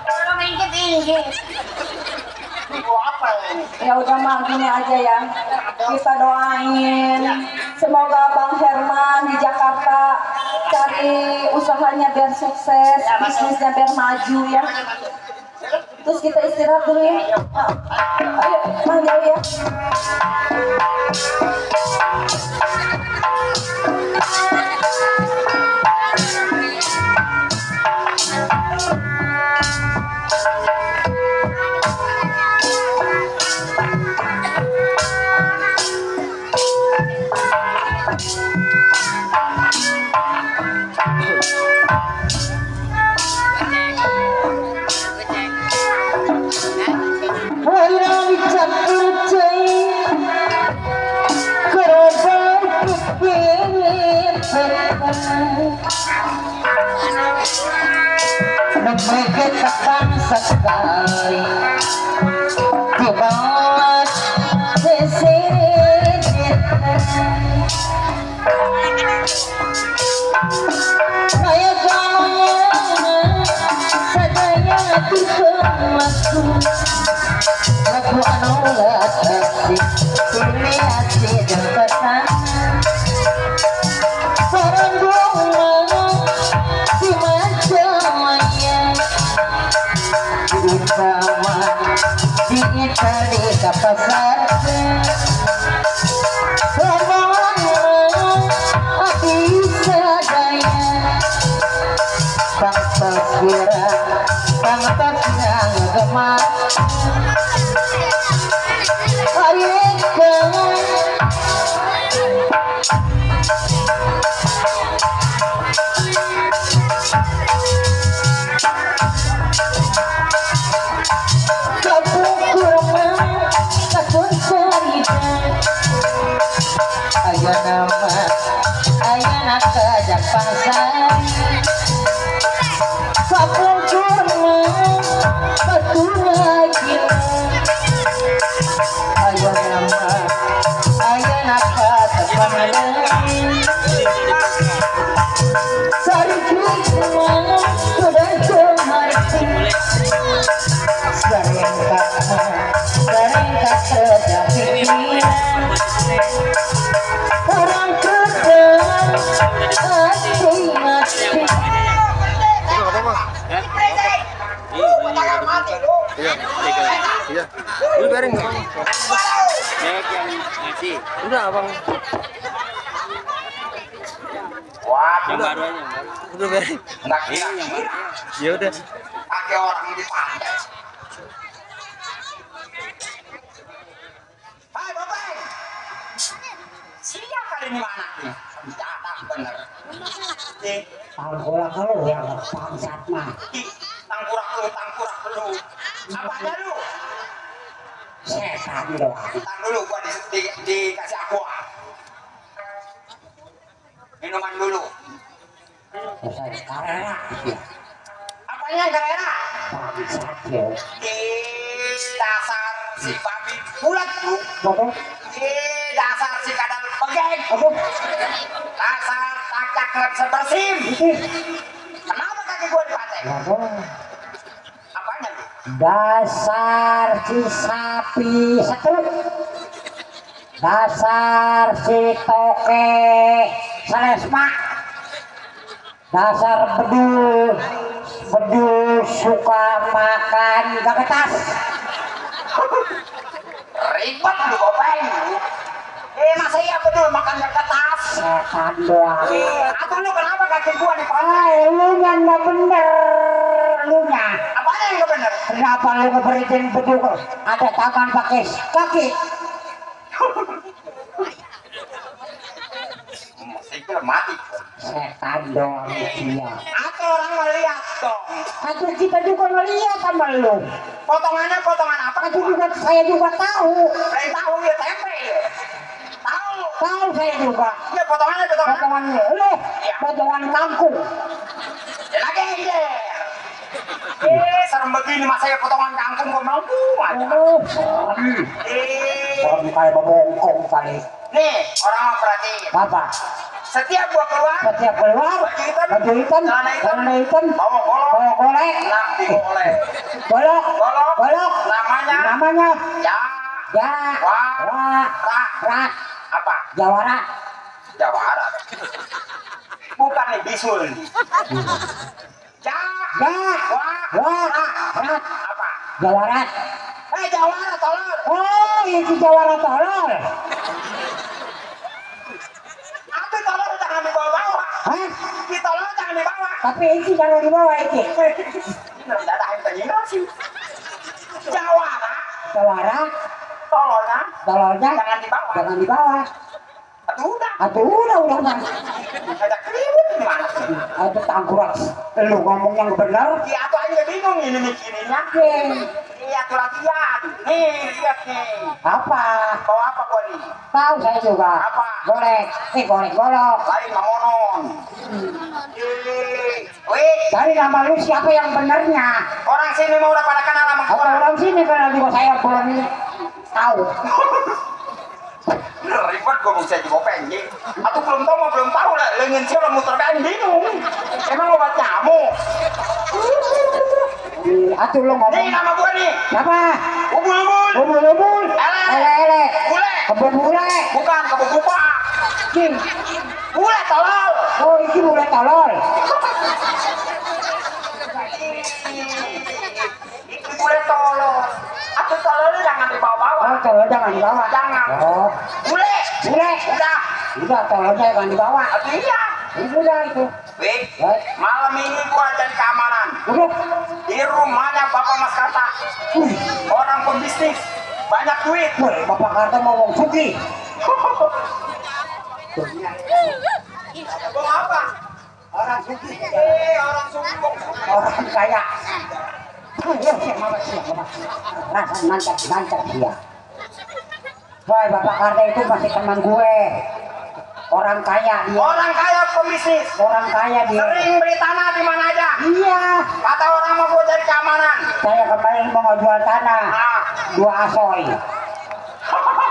Orang injek. Itu apa ini? Ya udah Mak, gini aja ya. Kita doain semoga Bang Herman di Jakarta cari usahanya biar sukses, bisnisnya biar maju ya. Terus kita istirahat dulu ya. Ayo, Bang jauh ya. Memegetakan sekali di bawah sisir saya jalan sadaya dikemasku lagu anulat kasih ini hati dan pesan sarang bunga si macamnya utama di Itali ke pasar semuanya hati sadaya tanpa kira tanpa senang gemas ayana kajak pasar kapung kurma batu lagi ayana kajak panelai sari kurma sudah kemarti sering kata terjadi orang kerja hati-hati Iya. Lu biarin nggak? Nek yang ngasih. Udah abang. Wah, Yang baru aja. Udah biarin. nggak kira. Ya udah. Pakai orang di pantai. Hai, Bapak. Siap kali ini mana nih? Catat bener. tahun ulang lu yang bangsat mah Tangkurak lu. Apanya lu? Setan doang. Ntar dulu gua dikasih aqua. Minuman dulu. Saya karena dia Apanya karena? babi sakit. Di dasar si babi bulat lu. Betul? Di dasar si kadal pegeng. Apa? Dasar takak nggak bisa bersim. Kenapa kaki gua dipakai? Betul. Apanya lu? Dasar si sapi setruk. Dasar si toke selesma. Dasar bedul suka makan gagetas. Ribet lu Gopeng. Masa iya betul makan kertas? Setan doang. Atau lu kenapa kaki gua dipakai? Lu yang nggak bener, lu nya. Apanya yang gak bener? Kenapa lu ngeberitain bedul ada tangan pakai kaki? Sikil mati. Setan doang dia. Atau orang melihat dong. Aku kita juga ngeliat sama lu. Potongannya potongan apa? Aku juga saya juga tahu. Saya tahu ya tempe. Tahu. Tahu saya juga. Ya potongannya potongan. Potongan lu, potongan kangkung. Ya lagi ide. Serem begini masa ya potongan kangkung gua mampu aja. Orang kayak bongkong kali. Nih orang mau perhatiin. Apa? Setiap gua keluar, Setiap keluar, baju hitam, celana hitam, bawa golok, bawa golek, nak digolek. golok, Golok, golok, namanya, ya, ya, Wah. rat, apa? jawara, Jawara. Bukan nih bisul nih. Ya, rat, apa? jawarat. Jawara tolong. Oh, itu jawara tolol. Aku tolong jangan dibawa-bawa. Hah? Di tolong jangan dibawa. Tapi itu jangan dibawa itu. Tidak ada yang terjadi sih. Jawara, Jawara, tolongnya tololnya jangan dibawa. jangan dibawa. Aduh udah. Aduh, udah. Ada keribut di mana? Ada tangkurak. Lu ngomong yang benar. Iya, aku aja bingung ini mikirnya. Iya, tuh latihan. Nih, lihat nih. Apa? Bawa apa gua nih? Tahu saya juga. Apa? Golek. Golok. Lain mamonon. Wih, Dari nama lu siapa yang benernya? orang sini mau udah pada kenal sama Atau gua. orang sini karena juga saya belum tahu. Ribet gua bisa di Gopeng. Aku belum tahu lah. Lengan siapa muter kan bingung. Emang obat nyamuk. Atuh lu ngomong. Nih nama gua nih. Apa? Ubul-ubul. Ubul. Ele. Bule. Kebun bule. Bukan kebun kupa. King. Bule tolol. Oh, ini bule tolol. Itu bule tolol. Aku tololnya jangan dibawa-bawa. Oh, tolol jangan dibawa. Jangan. Oh, Bule. bule. Udah. Udah tololnya jangan dibawa. Iya. Udah itu. Wih, malam ini gua jadi keamanan Udah. di rumahnya Bapak Mas Karta. Orang pembisnis, banyak duit. Woi, Bapak Karta mau ngomong suki. Gua apa? Orang suki. Orang sombong. Orang kaya. Rasa mantap dia. Woi, Bapak Karta itu masih teman gue. Orang kaya dia. Orang kaya pembisnis. Orang kaya dia. Sering beli tanah di mana aja. Iya. Kata orang mau gua jadi keamanan. Saya kemarin mau jual tanah. Nah, 2 asoy.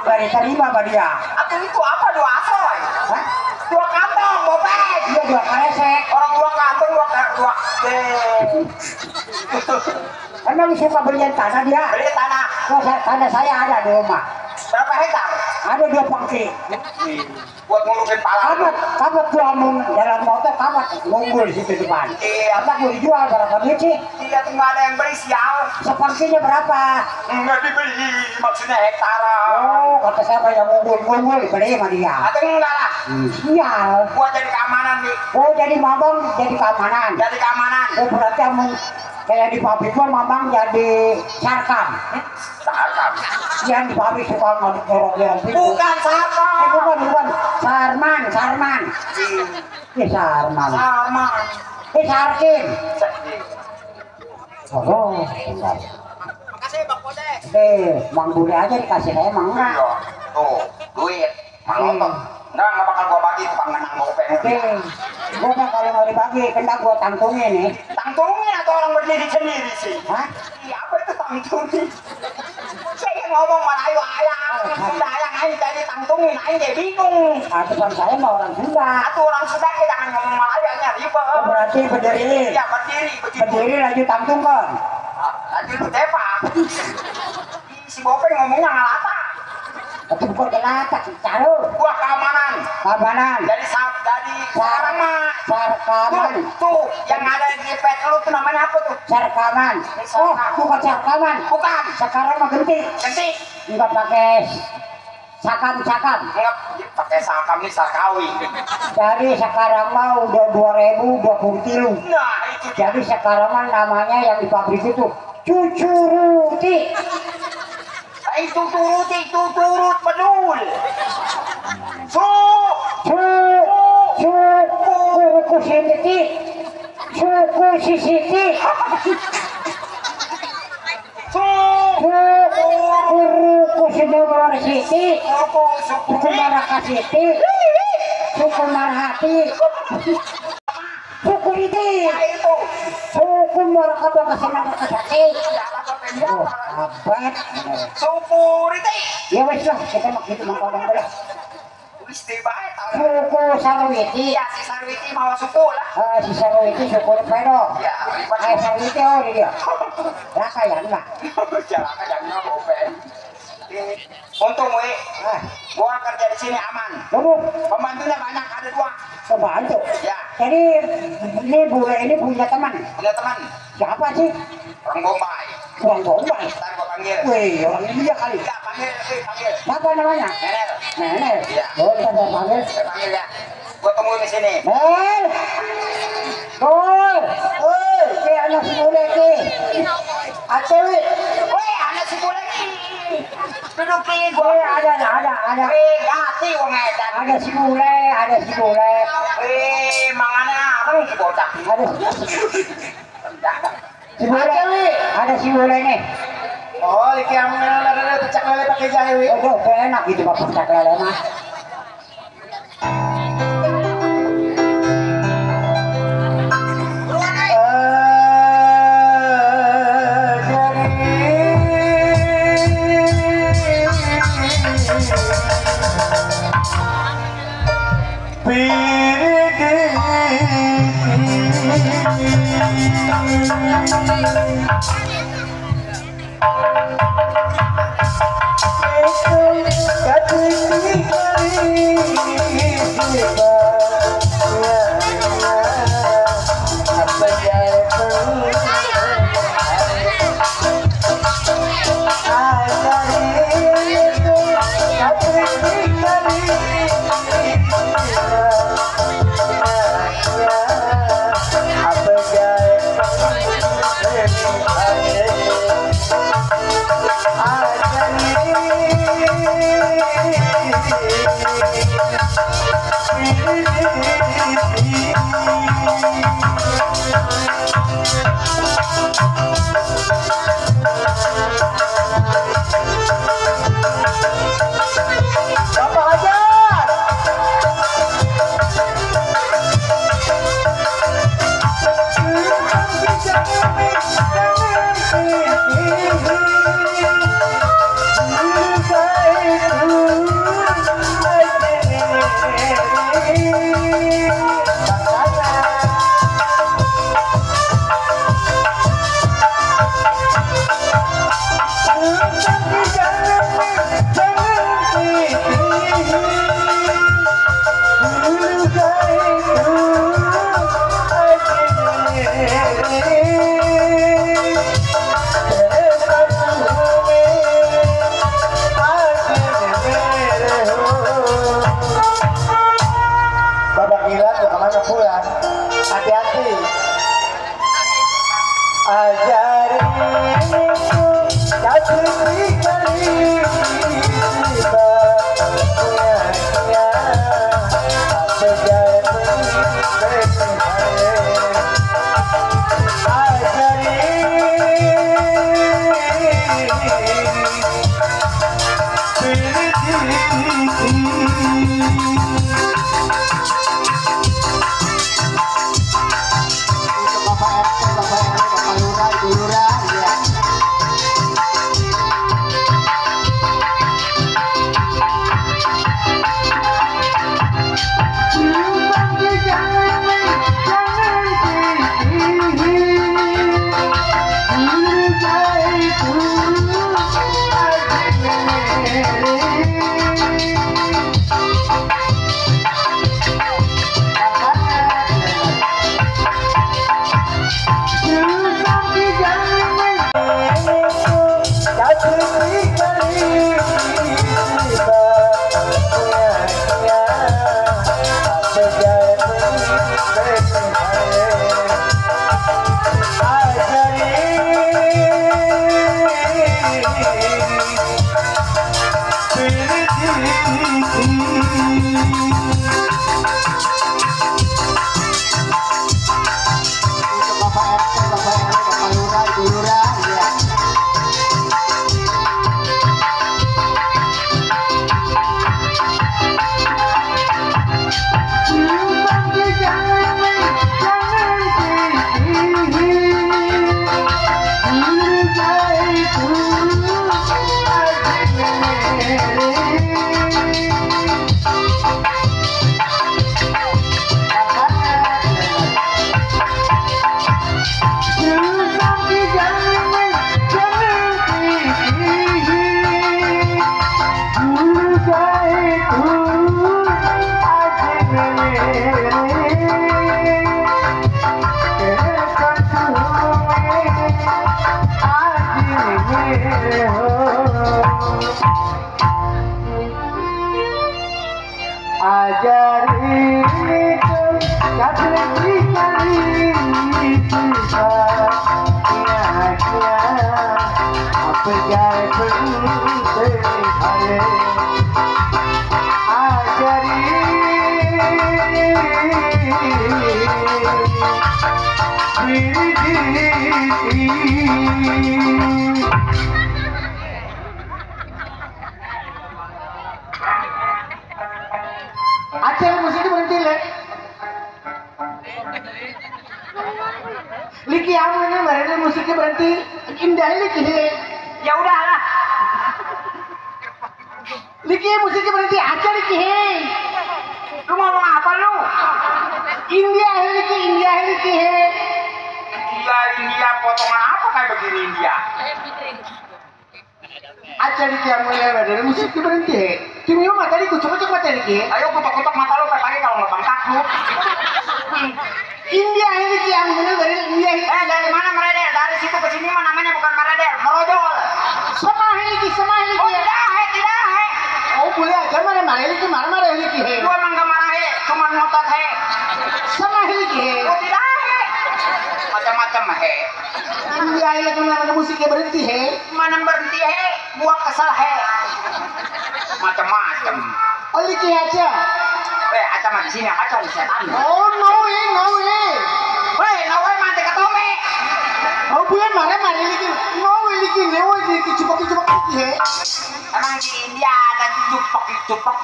Gak diterima sama dia. atau itu apa 2 asoy? Hah? 2 kantong, Bopeng. Dia 2 karesek. Orang 2 kantong, 2 Emang suka belian tanah dia? beli tanah. Oh, tanah saya ada di rumah. Berapa hektar? Ada 2 pangki. Buat ngulurin pala. Kamat gua mau jalan motor, kamat ngumpul di situ depan. Iya, Kamat mau dijual berapa duit sih? Iya, tinggal ada yang beli sial. Sepangkinya berapa? Enggak dibeli, maksudnya hektaran. Oh, kata siapa yang ngumpul beli sama dia. Atau enggak lah. Sial. Gua jadi keamanan nih. Oh, jadi mamang jadi keamanan. Jadi keamanan. Oh, berarti kamu kayak di pabrik gua mamang jadi sarkam. Sarkam. Yang di pabrik suka ngorok-ngorok itu. Bukan sarkam. Bukan. Sarman. Sarman. Sarman. Sarkim. Oh, kasih Bang Bode. Bang Budi aja dikasih emang enggak. Iya. Tuh, duit. Malotot. Enggak bakal gua bagi tukang menang gopeng. Gua mah kalau mau dibagi, kena gua tangtungin nih. Tangtungin atau orang berdiri sendiri sih? Hah? Iya, apa itu tangtungin? Saya ngomong malah ayo ayang, Sunda ayang aing tadi tangtungin, aing jadi bingung. Aturan saya mah orang Sunda. Atau orang Sunda kita jangan ngomong malah ayangnya ribet. Oh, berarti berdiri. Iya, berdiri begitu. Berdiri lanjut tangtung kan. Lanjut lu tepak. Si Bopeng ngomongnya ngalata. Tapi bukan kelata, caru. Gua keamanan. Keamanan. Dari sekarang mah Sarkaman. tuh yang ada di pet lu tuh namanya apa tuh? Sarkaman. Oh, bukan sarkaman. Bukan. Sekarang mah ganti. Ganti. Enggak pakai sakam. Enggak pakai sakam nih sakawi. Jadi sekarang mah udah 2023. Nah itu Jadi sekarang mah namanya yang di pabrik itu Cucuruti. itu turut bedul. Suku Siti. Suku Sisiti. Suku Sidowar Siti. Suku Maraka Siti. Suku Marhati. Suku Riti. Itu Suku Maraka Bagasinang Kasati. Oh, abad. Supuriti. Ya wes lah, kita mak gitu mangkong dulu. Isti bae tahu. Suku Sarwiti. Iya si Sarwiti mau suku lah. Si Sarwiti suku Pedo. Ya, Sarwiti oh dia. Raka ya enggak. jalan jangan Bopeng. Untung we, gua kerja di sini aman. Tunggu, Pembantunya banyak, ada 2. pembantu. Ya, Jadi ini bule ini punya teman. punya teman. Siapa sih? Orang Bombay. Orang Bombay. Ntar gua panggil. Wih, orang India kali. Ya, panggil. Siapa namanya? Nenel. Nenek. Iya. Oh, kita panggil. Saya panggil ya. Gua tunggu di sini. Nel. Tuh. Ini anak si bule ki. Atewi. Woi, anak si bule nih. Duduk di Wih, gua. ada. Wih, gati wong edan. Ada si bule. Wih, mangana apa si bocah? Ada si bule. Ada si bule nih. Oh, lagi yang lele pecak lele pakai jahe wi. Aduh, enak gitu bapak cak lele mah. Aceh musiknya berhenti le. Liki yang ini barangnya musiknya berhenti. Indah liki. Ya udahlah. Liki musiknya berhenti aja liki. Lu ngomong apa lu? India liki India potongan apa kayak begini India? Aja liki yang mulai barangnya musiknya berhenti. Cuma mata liki cocok mata liki. Ayo kotok-kotok mata lu kayak kalau nggak bangkak lu. India liki yang mulai barangnya India. Dari mana meredel? Dari situ ke sini mah namanya bukan meredel, merojol. Sama liki. Oh tidak. Oh boleh aja marah liki marah liki. Lu emang gak marah cuma ngotot he. Sama liki. Oh tidak macam-macam he. India liki mana musiknya berhenti he. Mana berhenti he? Gua kesal he. Macam-macam. Oh liki aja. Aca mah di sini, aca di setan. Oh no way. Weh, no way mati ketome. Oh bulan marah liki. No way liki cepat liki he. Emang di India ada cupak.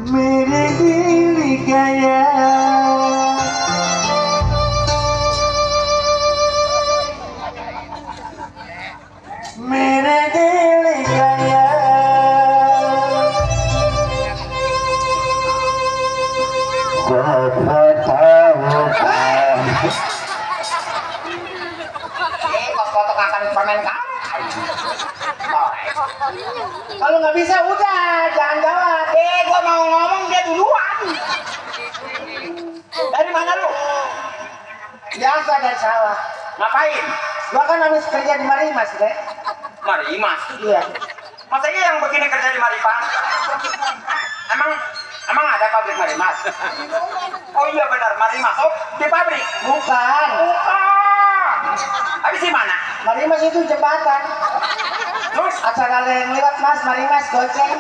मेरे दिल गया मेरे दिल गया Kotok akan permen kamu. kalau nggak bisa udah jangan jawab. Gua mau ngomong dia duluan. Dari mana lu? Biasa dari sawah. Ngapain? Gua kan habis kerja di Marimas deh. Marimas. Iya. Masa iya yang begini kerja di Maripas? Emang ada pabrik Marimas? Oh iya benar Marimas. Oh di pabrik? Bukan. Habis di mana? Marimas itu jembatan. Terus? Acara yang lewat mas Marimas goceng.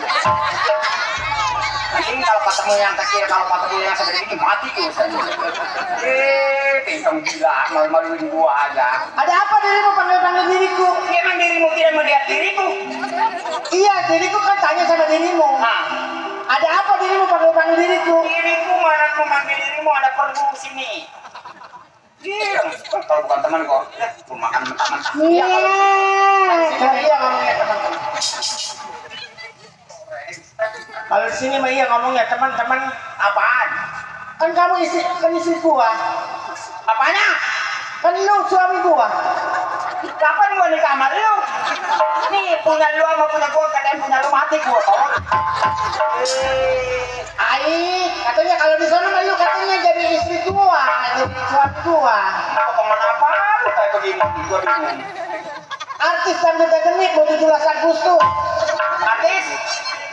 Anjing kalau ketemu yang kecil, kalau ketemu yang segede ini mati tuh saya. Pincong gila, malu-maluin gua aja. Ada apa dirimu panggil-panggil diriku? Emang dirimu tidak melihat diriku? Iya, diriku kan tanya sama dirimu. Nah, Ada apa dirimu panggil-panggil diriku? diriku mana memanggil dirimu ada perlu sini. Iya, kalau bukan teman kok, gua makan mentah-mentah. Iya, kalau Iya ngomongnya teman-teman. Kalau di sini mah iya ngomongnya teman-teman. apaan? Kan kamu istri gua. Apanya? Kan lu suami gua. Kapan gua nikah sama lu? Nih punya lu sama punya gua, kadang punya lu mati gua tolong. Ai, katanya kalau di sana mah lu katanya jadi istri gua, jadi suami gua. Potongan apa lu kayak begini? Gua bingung. Artis dangdut genit mau 17 Agustus. Artis?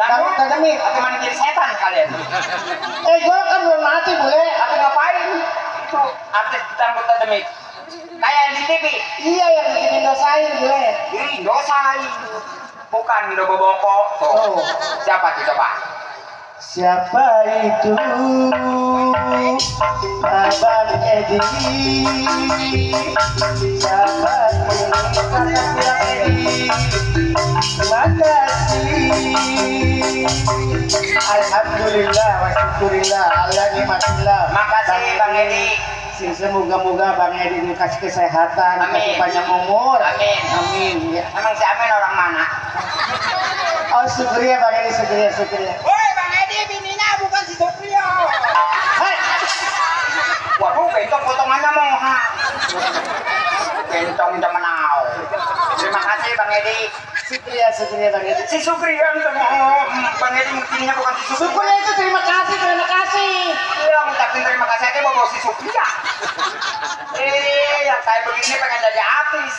Dangdut genit. Atau mana jadi setan kalian? Gua kan belum mati boleh. Atau ngapain? Itu artis dangdut demi kayak di TV. Iya yang bikin Indosat boleh. Ih, dosa. Bukan Indo Boboko. Tuh. Oh. Siapa tuh coba? Siapa itu Abang Edi? Siapa itu Abang Edi? Terima kasih. Alhamdulillah wa syukurillah ala nikmatillah. Makasih Bang Edi. Semoga-moga Bang Edi dikasih kesehatan, dikasih Amin. panjang umur. Amin. Amin. Ya. Emang si Amin orang mana? Oh syukuria Bang Edi, syukuria. Woi Bang Edi, bininya bukan si Soprio. Hai. Waduh, bentong potongannya mau ha. Bentong temenau. Terima kasih Bang Edi. Syukuria Bang Edi. Si Sukrian tuh mau Bang Edi bininya bukan si Sukrian. Syukurnya itu terima kasih. Iya, ngucapin terima kasih aja bawa si Sukria. Yang kayak begini pengen jadi artis.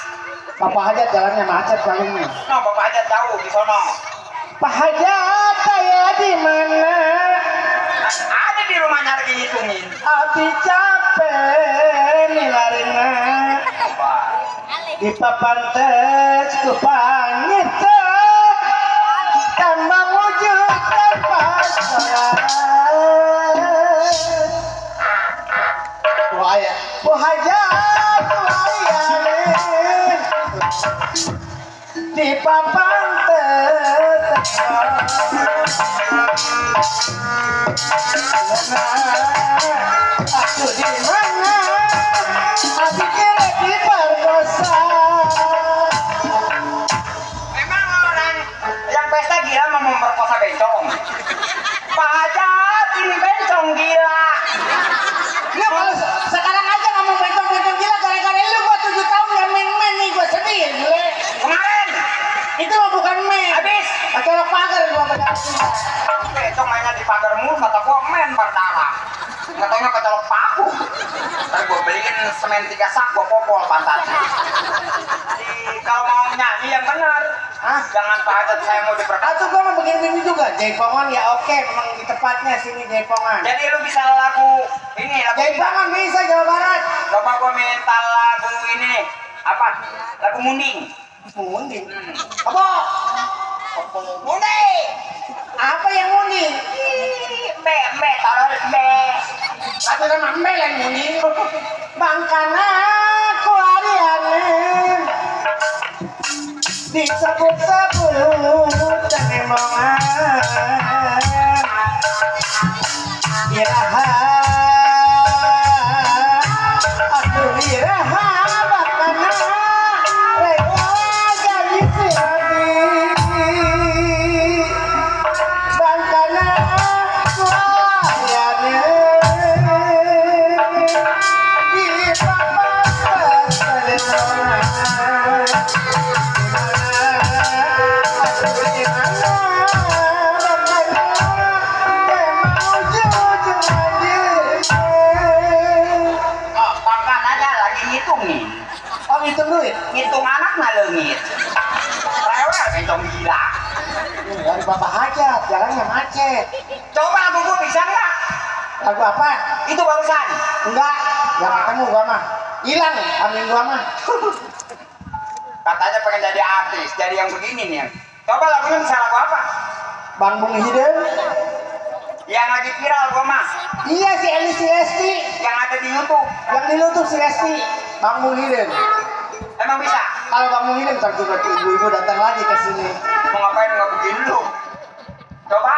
Bapak Hajat jalannya macet palingnya. No, Bapak aja tahu di sono. Pak Hajat saya di mana? Ada di rumahnya lagi ngitungin. Abdi capek nilarina di papan tes kupangit tambah wujud terpaksa. Wahaya, Hajat di papan tes. Aku di mana? Aku kira diperkosa. Memang orang yang pesta gila mau memperkosa bencong. Pak Hajat ini bencong gila. Lu kalau sekarang aja ngomong bencong gila gara-gara lu gua 7 tahun ya main-main nih gua sedih gue. Kemarin Itu mah bukan main. habis Acara pagar gua pada bencong mainnya di pagar mulu, kata gua men berdarah. Nggak taunya kecolok paku. Ntar gua beliin semen 3 sak, gua popol pantatnya. Jadi kalau mau nyanyi yang benar, jangan Pak Hajat saya mau diperkosa. Atau gua mau begini juga Jaipongan ya oke memang di tempatnya sini Jaipongan. Jadi lu bisa lagu ini, lagu Jaipongan bisa Jawa Barat. coba gua minta lagu ini apa? Lagu Munding. Munding. Apa? Munding. Apa yang munding? Mbe, taruh mbe. Atau sama Mbak yang munding. Bangkana kuariane disebut-sebut dan emongan iraha aku iraha bangkana rela jadi sirati bangkana kuariane di papan terkenal. Oh, pangkanannya lagi ngitungin. Oh hitung duit? Ngitung anak nah leungit. Rewel bencong gila. Dari Bapak Hajat, jalannya macet. Coba lagu gua bisa nggak? Lagu apa? Itu barusan. Enggak, gak ketemu gua mah. Hilang, amin gua mah. Katanya pengen jadi artis, jadi yang begini nih. Coba lagunya bisa lagu apa? Bang Bung Hidden. Yang lagi viral gua mah. Iya si Eli si Lesti. Yang ada di YouTube. Yang di YouTube si Lesti. Bang Muhyiddin. Emang bisa? Kalau Bang Muhyiddin ntar juga ibu-ibu datang lagi ke sini. Mau ngapain nggak begini lu? Coba.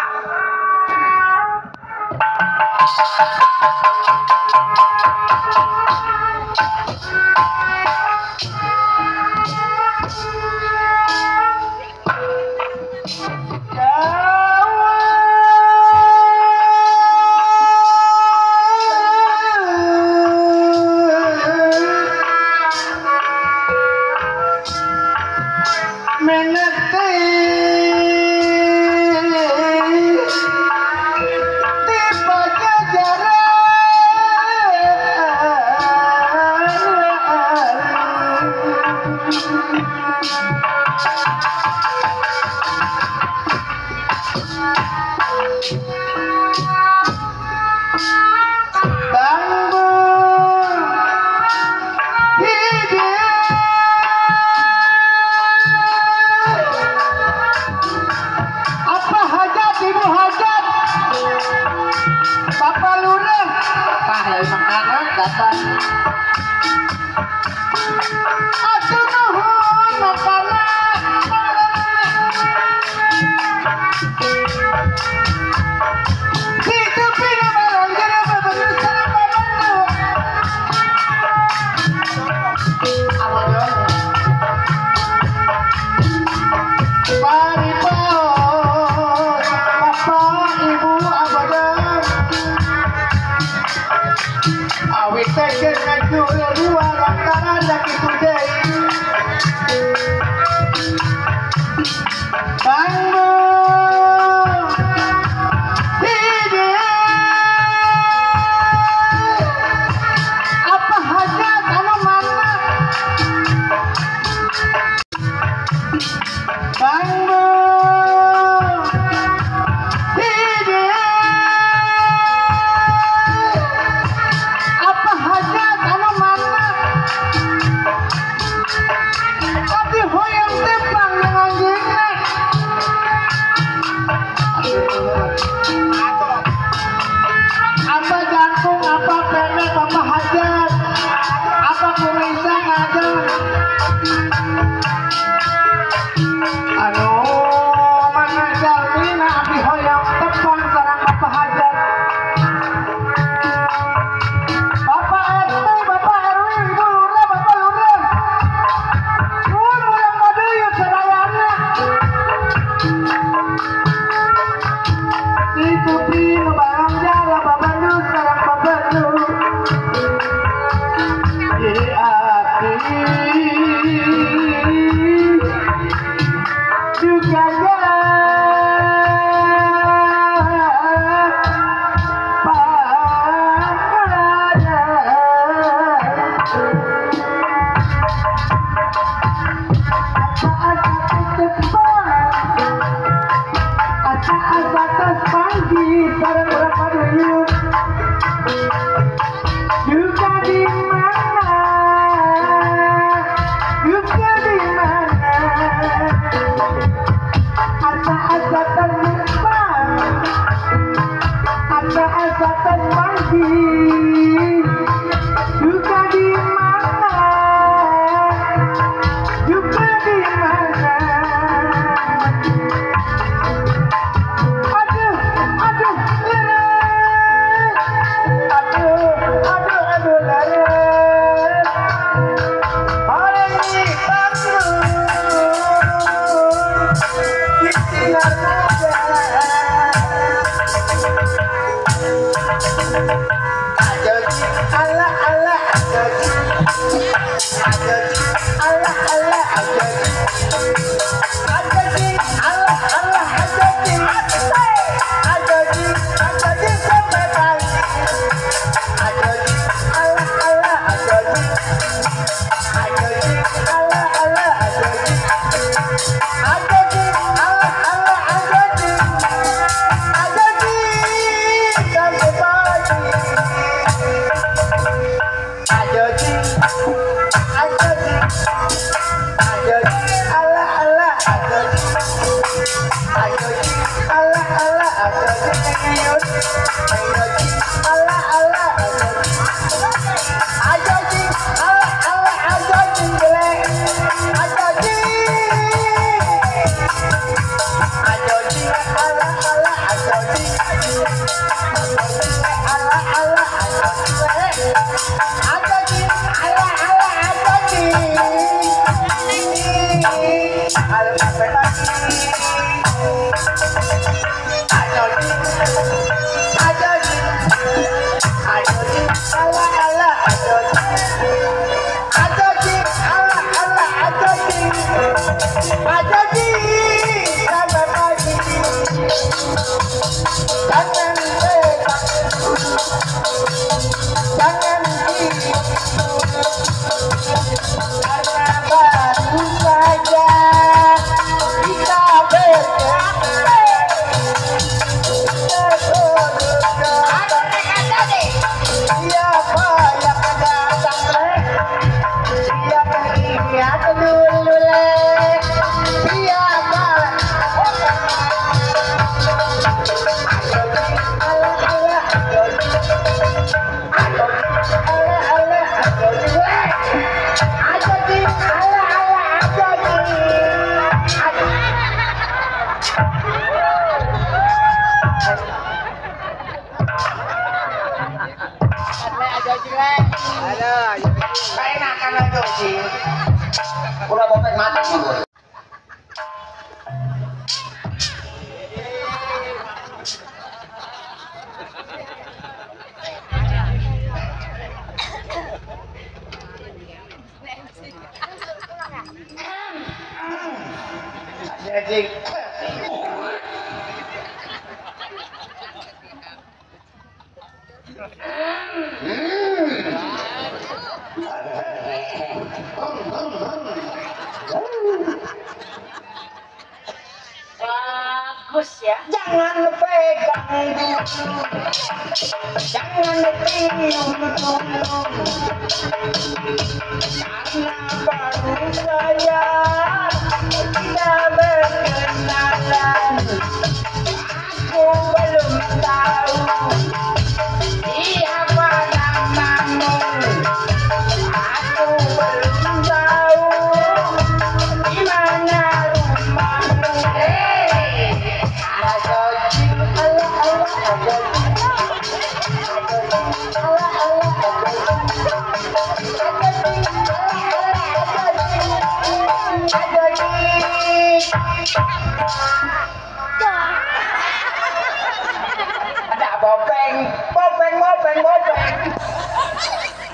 Allah Bagus ya. Jangan pegang dulu, jangan cium dulu, karena baru saya tidak berkenalan. Aku belum tahu siapa namamu. Aku belum tahu di mana rumahmu. Ada bopeng, bopeng, bopeng, bopeng.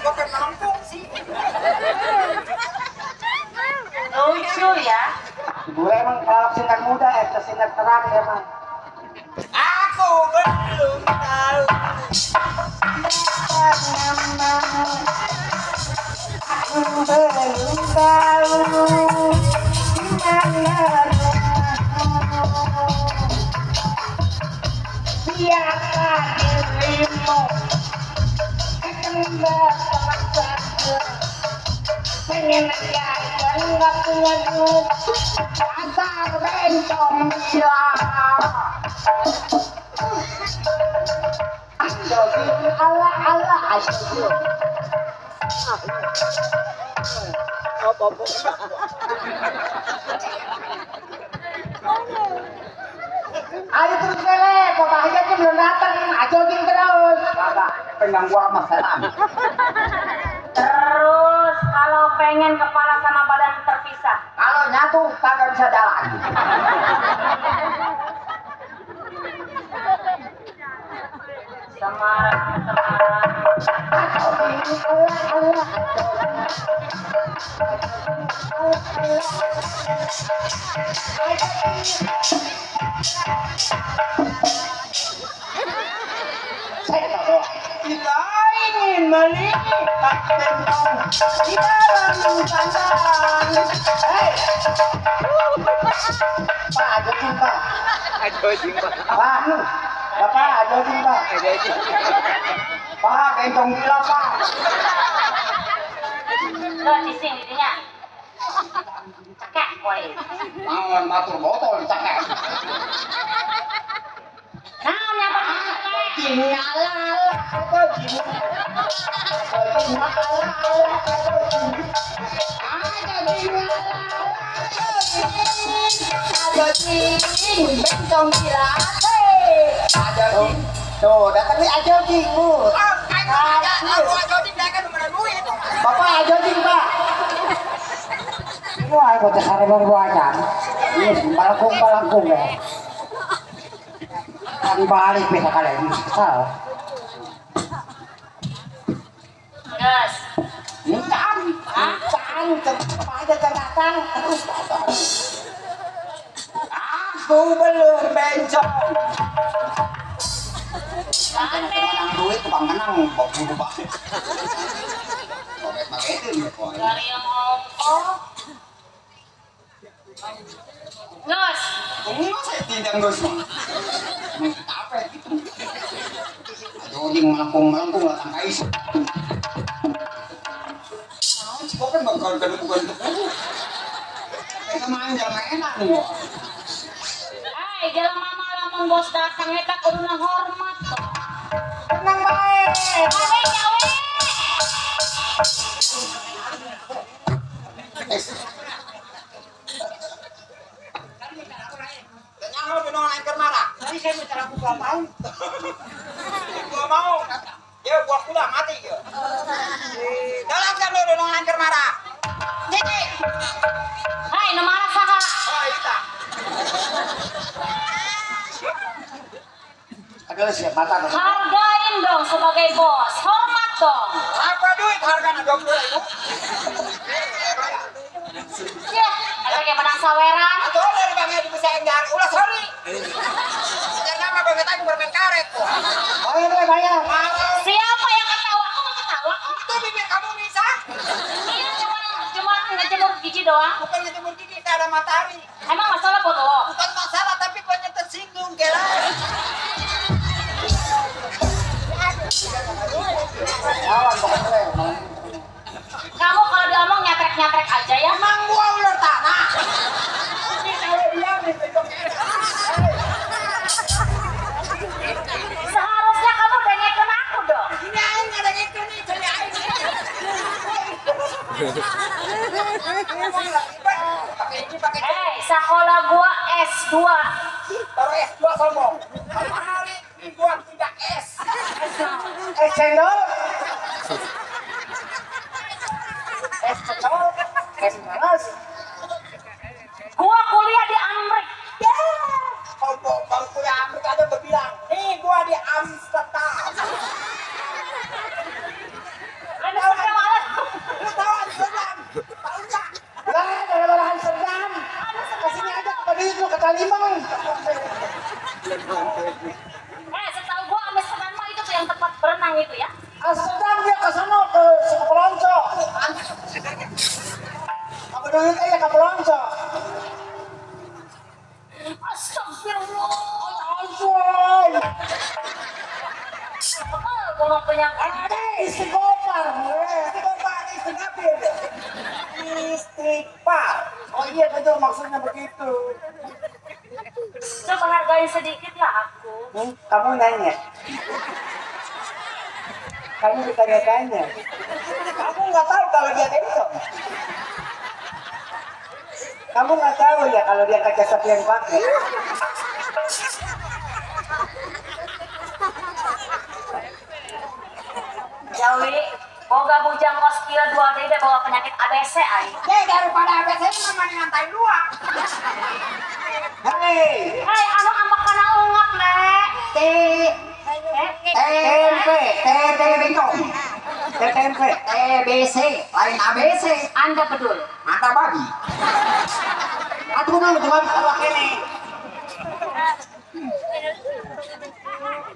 Bopeng kampung sih. Lucu ya. Gue emang kalau sinar muda, sinar terang emang. Aku belum tahu. Aku belum tahu di mana rumahmu. Siapa dirimu? Akan datang saja. Pengen aja dan nggak punya duit. Asal bencong bilang. Allah ayo terus lele, Papa Hajatnya belum datang, jogging terus. Kagak, pengang gua sama salam. Terus kalau pengen kepala sama badan terpisah. Kalau nyatu kagak bisa jalan. Semarang, Semarang. Kita ingin melihat tentang di dalam kandang. Hei, Pak jogging Pak. Jogging Pak. Pak, Bapak jogging Pak. Pak, gendong gila Pak. Lo di sini dinya. Cekek woi. Tangan matur botol dicakek. Naon bencong dilate. Aja jing. Tuh, datang nih aja jing, Bu. Aja jing kan nomor duit. Bapak aja jing, Pak. Wah, kok cari berbuatan. Yes, balangkung ya. Kan balik bisa kalian. Gas. Kan, apa aja datang. Aku belum bencong. Menang duit tukang kenang, bok bulu pak. Pakai-pakai itu Dari yang ngomong. Gas. Enggak saya tidak gus. Apa gitu? Joding melengkung lah tangkai. Kok kan bakal bukan kayak manja enak nih. Jalan mama lamun bos datang eta kuduna hormat. Tenang bae. Ade jawe. Tanya mau binong lain kermara. Tadi saya bicara aku gak mau. Gua mau. Ya gua kulah mati ya. Dalam kan lo binong lain kermara. Jadi. Hai, nu marah saha? Oh, iya. Ada siap mata dong. Hargain dong sebagai bos. Hormat dong. Apa duit harganya 20.000? Ya, ada yang menang saweran. Atau dari bangnya di bisa yang dari ulah sorry. Jangan nama bangnya tadi bermain karet. Bayar. Siapa yang ketawa? Aku mau ketawa. Itu bibir kamu bisa. Iya, cuma ngejemur gigi doang. Bukan ngejemur gigi, tak ada matahari. Emang masalah buat lo? Bukan masalah, tapi banyak tersinggung, kira. Kamu kalau diomong nyatrek aja ya. Emang gua ular tanah. Seharusnya kamu dengerin aku dong. Ini aing ada itu nih, jadi aing. Hei, sekolah gua S2. Baru S2 sombong. Hari ini gua 3 S. S cendol. S cendol. S malas. Gua kuliah di Amerika. Ya. Sombong bangku ya Amerika ada berbilang. Nih gua di Amsterdam. Ada sudah malas. Lu tahu Amsterdam? Tahu enggak? Lah, daerah Amsterdam. Kesini aja ke Badiu, ke Talimang. Setahu gua Amsterdam mah itu tuh yang tempat berenang itu ya. Amsterdam dia ke sana ke Pelonco. Apa dulu kayak ke Pelonco? Astagfirullah. Ampun. Gua mau punya Ada istighfar. Istighfar. Oh iya betul maksudnya begitu. coba hargain sedikit lah aku. Kamu nanya. Kamu ditanya-tanya. Kamu nggak tahu kalau dia bencong. Kamu nggak tahu ya kalau dia kaca sapi yang pakai. Jawi, boga bujang kos kira 2 deh bawa penyakit ABC ay. Daripada ABC ini memang ngantai dua. Hei, Hai, anu ambak kana ungap le. tempe bencong. Tempe, TBC, lain ABC. Anda bedul. Mata babi. Atuh dulu cuma kalau ini.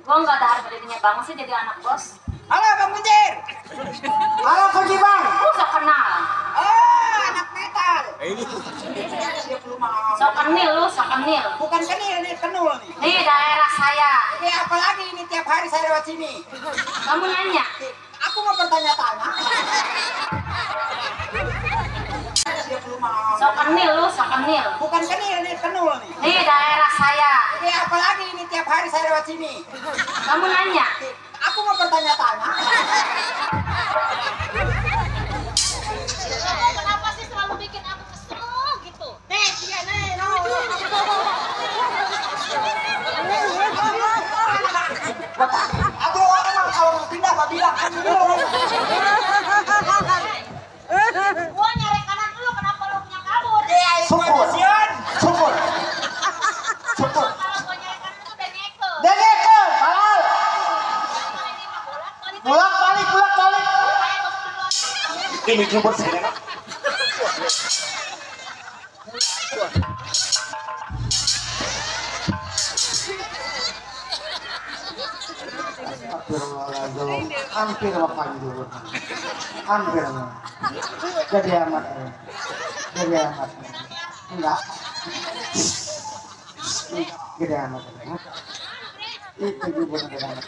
Gua nggak ada harga dirinya banget sih jadi anak bos. Halo Bang Munjir. Halo Kunci Bang. Gua gak kenal. Oh, anak metal. Dia belum mau. Sok kenil lu, sok kenil. Bukan kenil, ini kenul nih. Di daerah saya. Ini apalagi ini tiap hari saya lewat sini. Kamu nanya. Aku mau bertanya-tanya. Dia belum mau. Sok kenil lu, sok kenil. Bukan kenil, ini kenul nih. Di daerah saya. Ini Ade apa lagi ini tiap hari saya lewat sini? Kamu nanya. Aku mau bertanya-tanya. Kamu kenapa sih selalu bikin aku kesel gitu? Nih, iya nih, no. Aduh, orang mah kalau mau pindah apa bilang kan dulu. Gua nyari kanan dulu, kenapa lu punya kabur? Syukur. Syukur. Syukur. Kalau gua nyari kanan tuh udah nyekel. Dengeke, halal. Kalau ini mah bolak-balik. Bolak-balik. Kayak gua duluan. Ini jubur sih. Hampir makan dulu. Hampir. Jadi amat. Enggak. Gede amat. Itu jubur gede amat.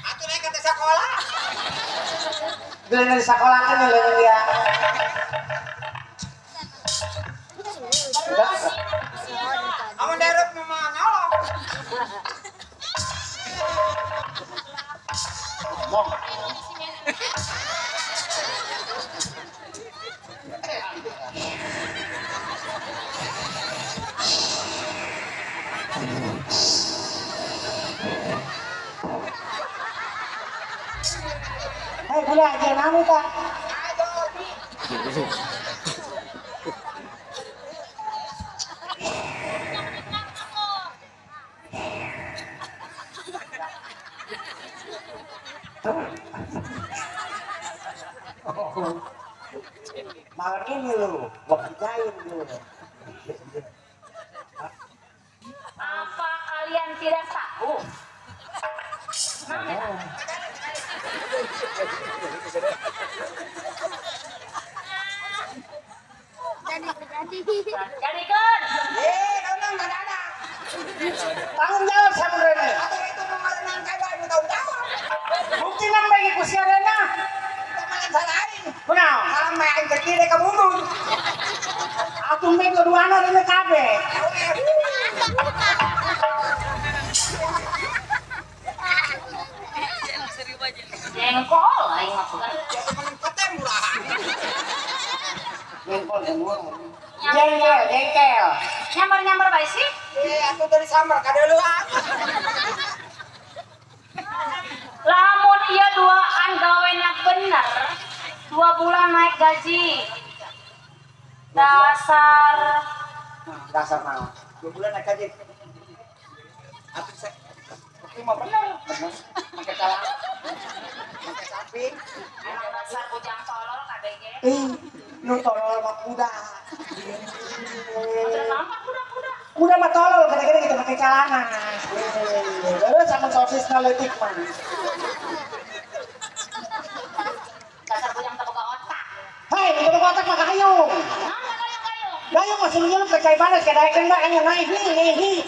Aku naik ke sekolah. Bila dari sekolah kan ngeleng dia. Kamu derep memang nyolong. Ngomong. Hei, boleh aja nami tak? Malam ini lu, gua kerjain dulu. Apa kalian tidak tahu? Jadikan. Nonong gak ada. Tanggung jawab sama Rene. Atau itu mengenang kayak ibu tahu jawab. Bukti nang bagi ku si Rene. Kemarin salahin. Benar. Kalau main ke kiri ke mundur. Aku main keduanya Rene kabe. Jengkol, aing maksudnya. Jengkel. Nyamar-nyamar baik sih. Aku dari samar kadeluan. Lamun iya duaan gawena bener 2 bulan naik gaji. Dasar Dasar mau. 2 bulan naik gaji. Aku saya. Aku mau bener. Pakai celana. Pakai sapi. emang dasar bujang tolol KBG. Lu tolol sama kuda. Udah lama kuda-kuda. Kuda mah tolol, kadang-kadang kita pakai celana. Terus sama sosis naletik mah. Dasar bujang terbuka otak. Hei, itu kotak mah gayung. Mana kayu-kayu? Gayung masih menyelup ke cai panas, kayak daik kena yang naik nih.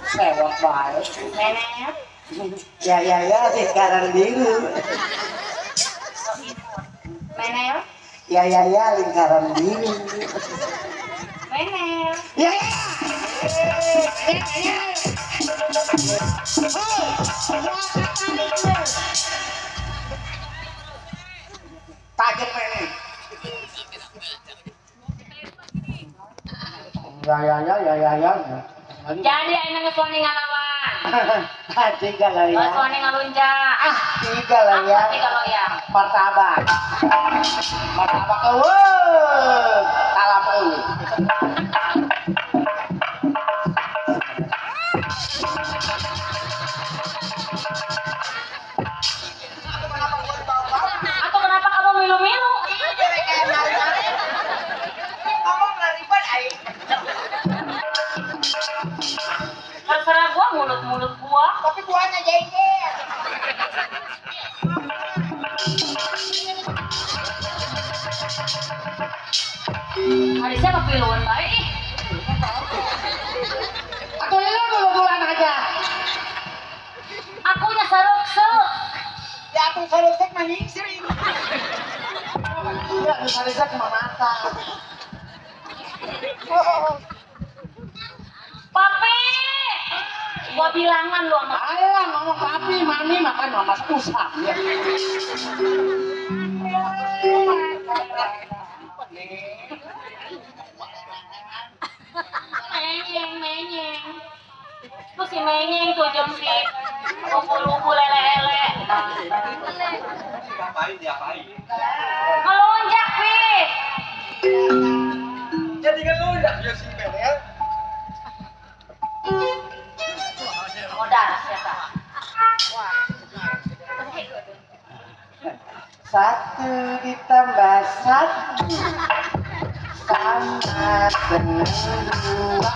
Sewot baik. Nenek. Ya, sekarang biru. Menel. Ya, lingkaran biru. Menel. Ya. Kaget Mene. Ya. Jadi aing geus wani ngalawan. Tiga lah ya. Geus wani ngalunja. Tiga lah ya. Tiga loyang. Martabak. Talam Atau kenapa kamu milu-milu? Terserah gua mulut-mulut gua. Tapi buahnya jengkel. piluan baik. Atau lu dulu-duluan aja. Aku nya sarok-sarok. Ya aku selesai maning sering. Ya lu selesai ke mata. Papi. Gua bilangan lu sama Alah ngomong papi, mami makan mama pusat ya. menyeng. Tuh si menyeng tuh jam si lupu lele-lele. Ngelonjak, Pi. Jadi kan lu udah ya si Bel. Modal siapa? Satu ditambah satu sama dengan dua.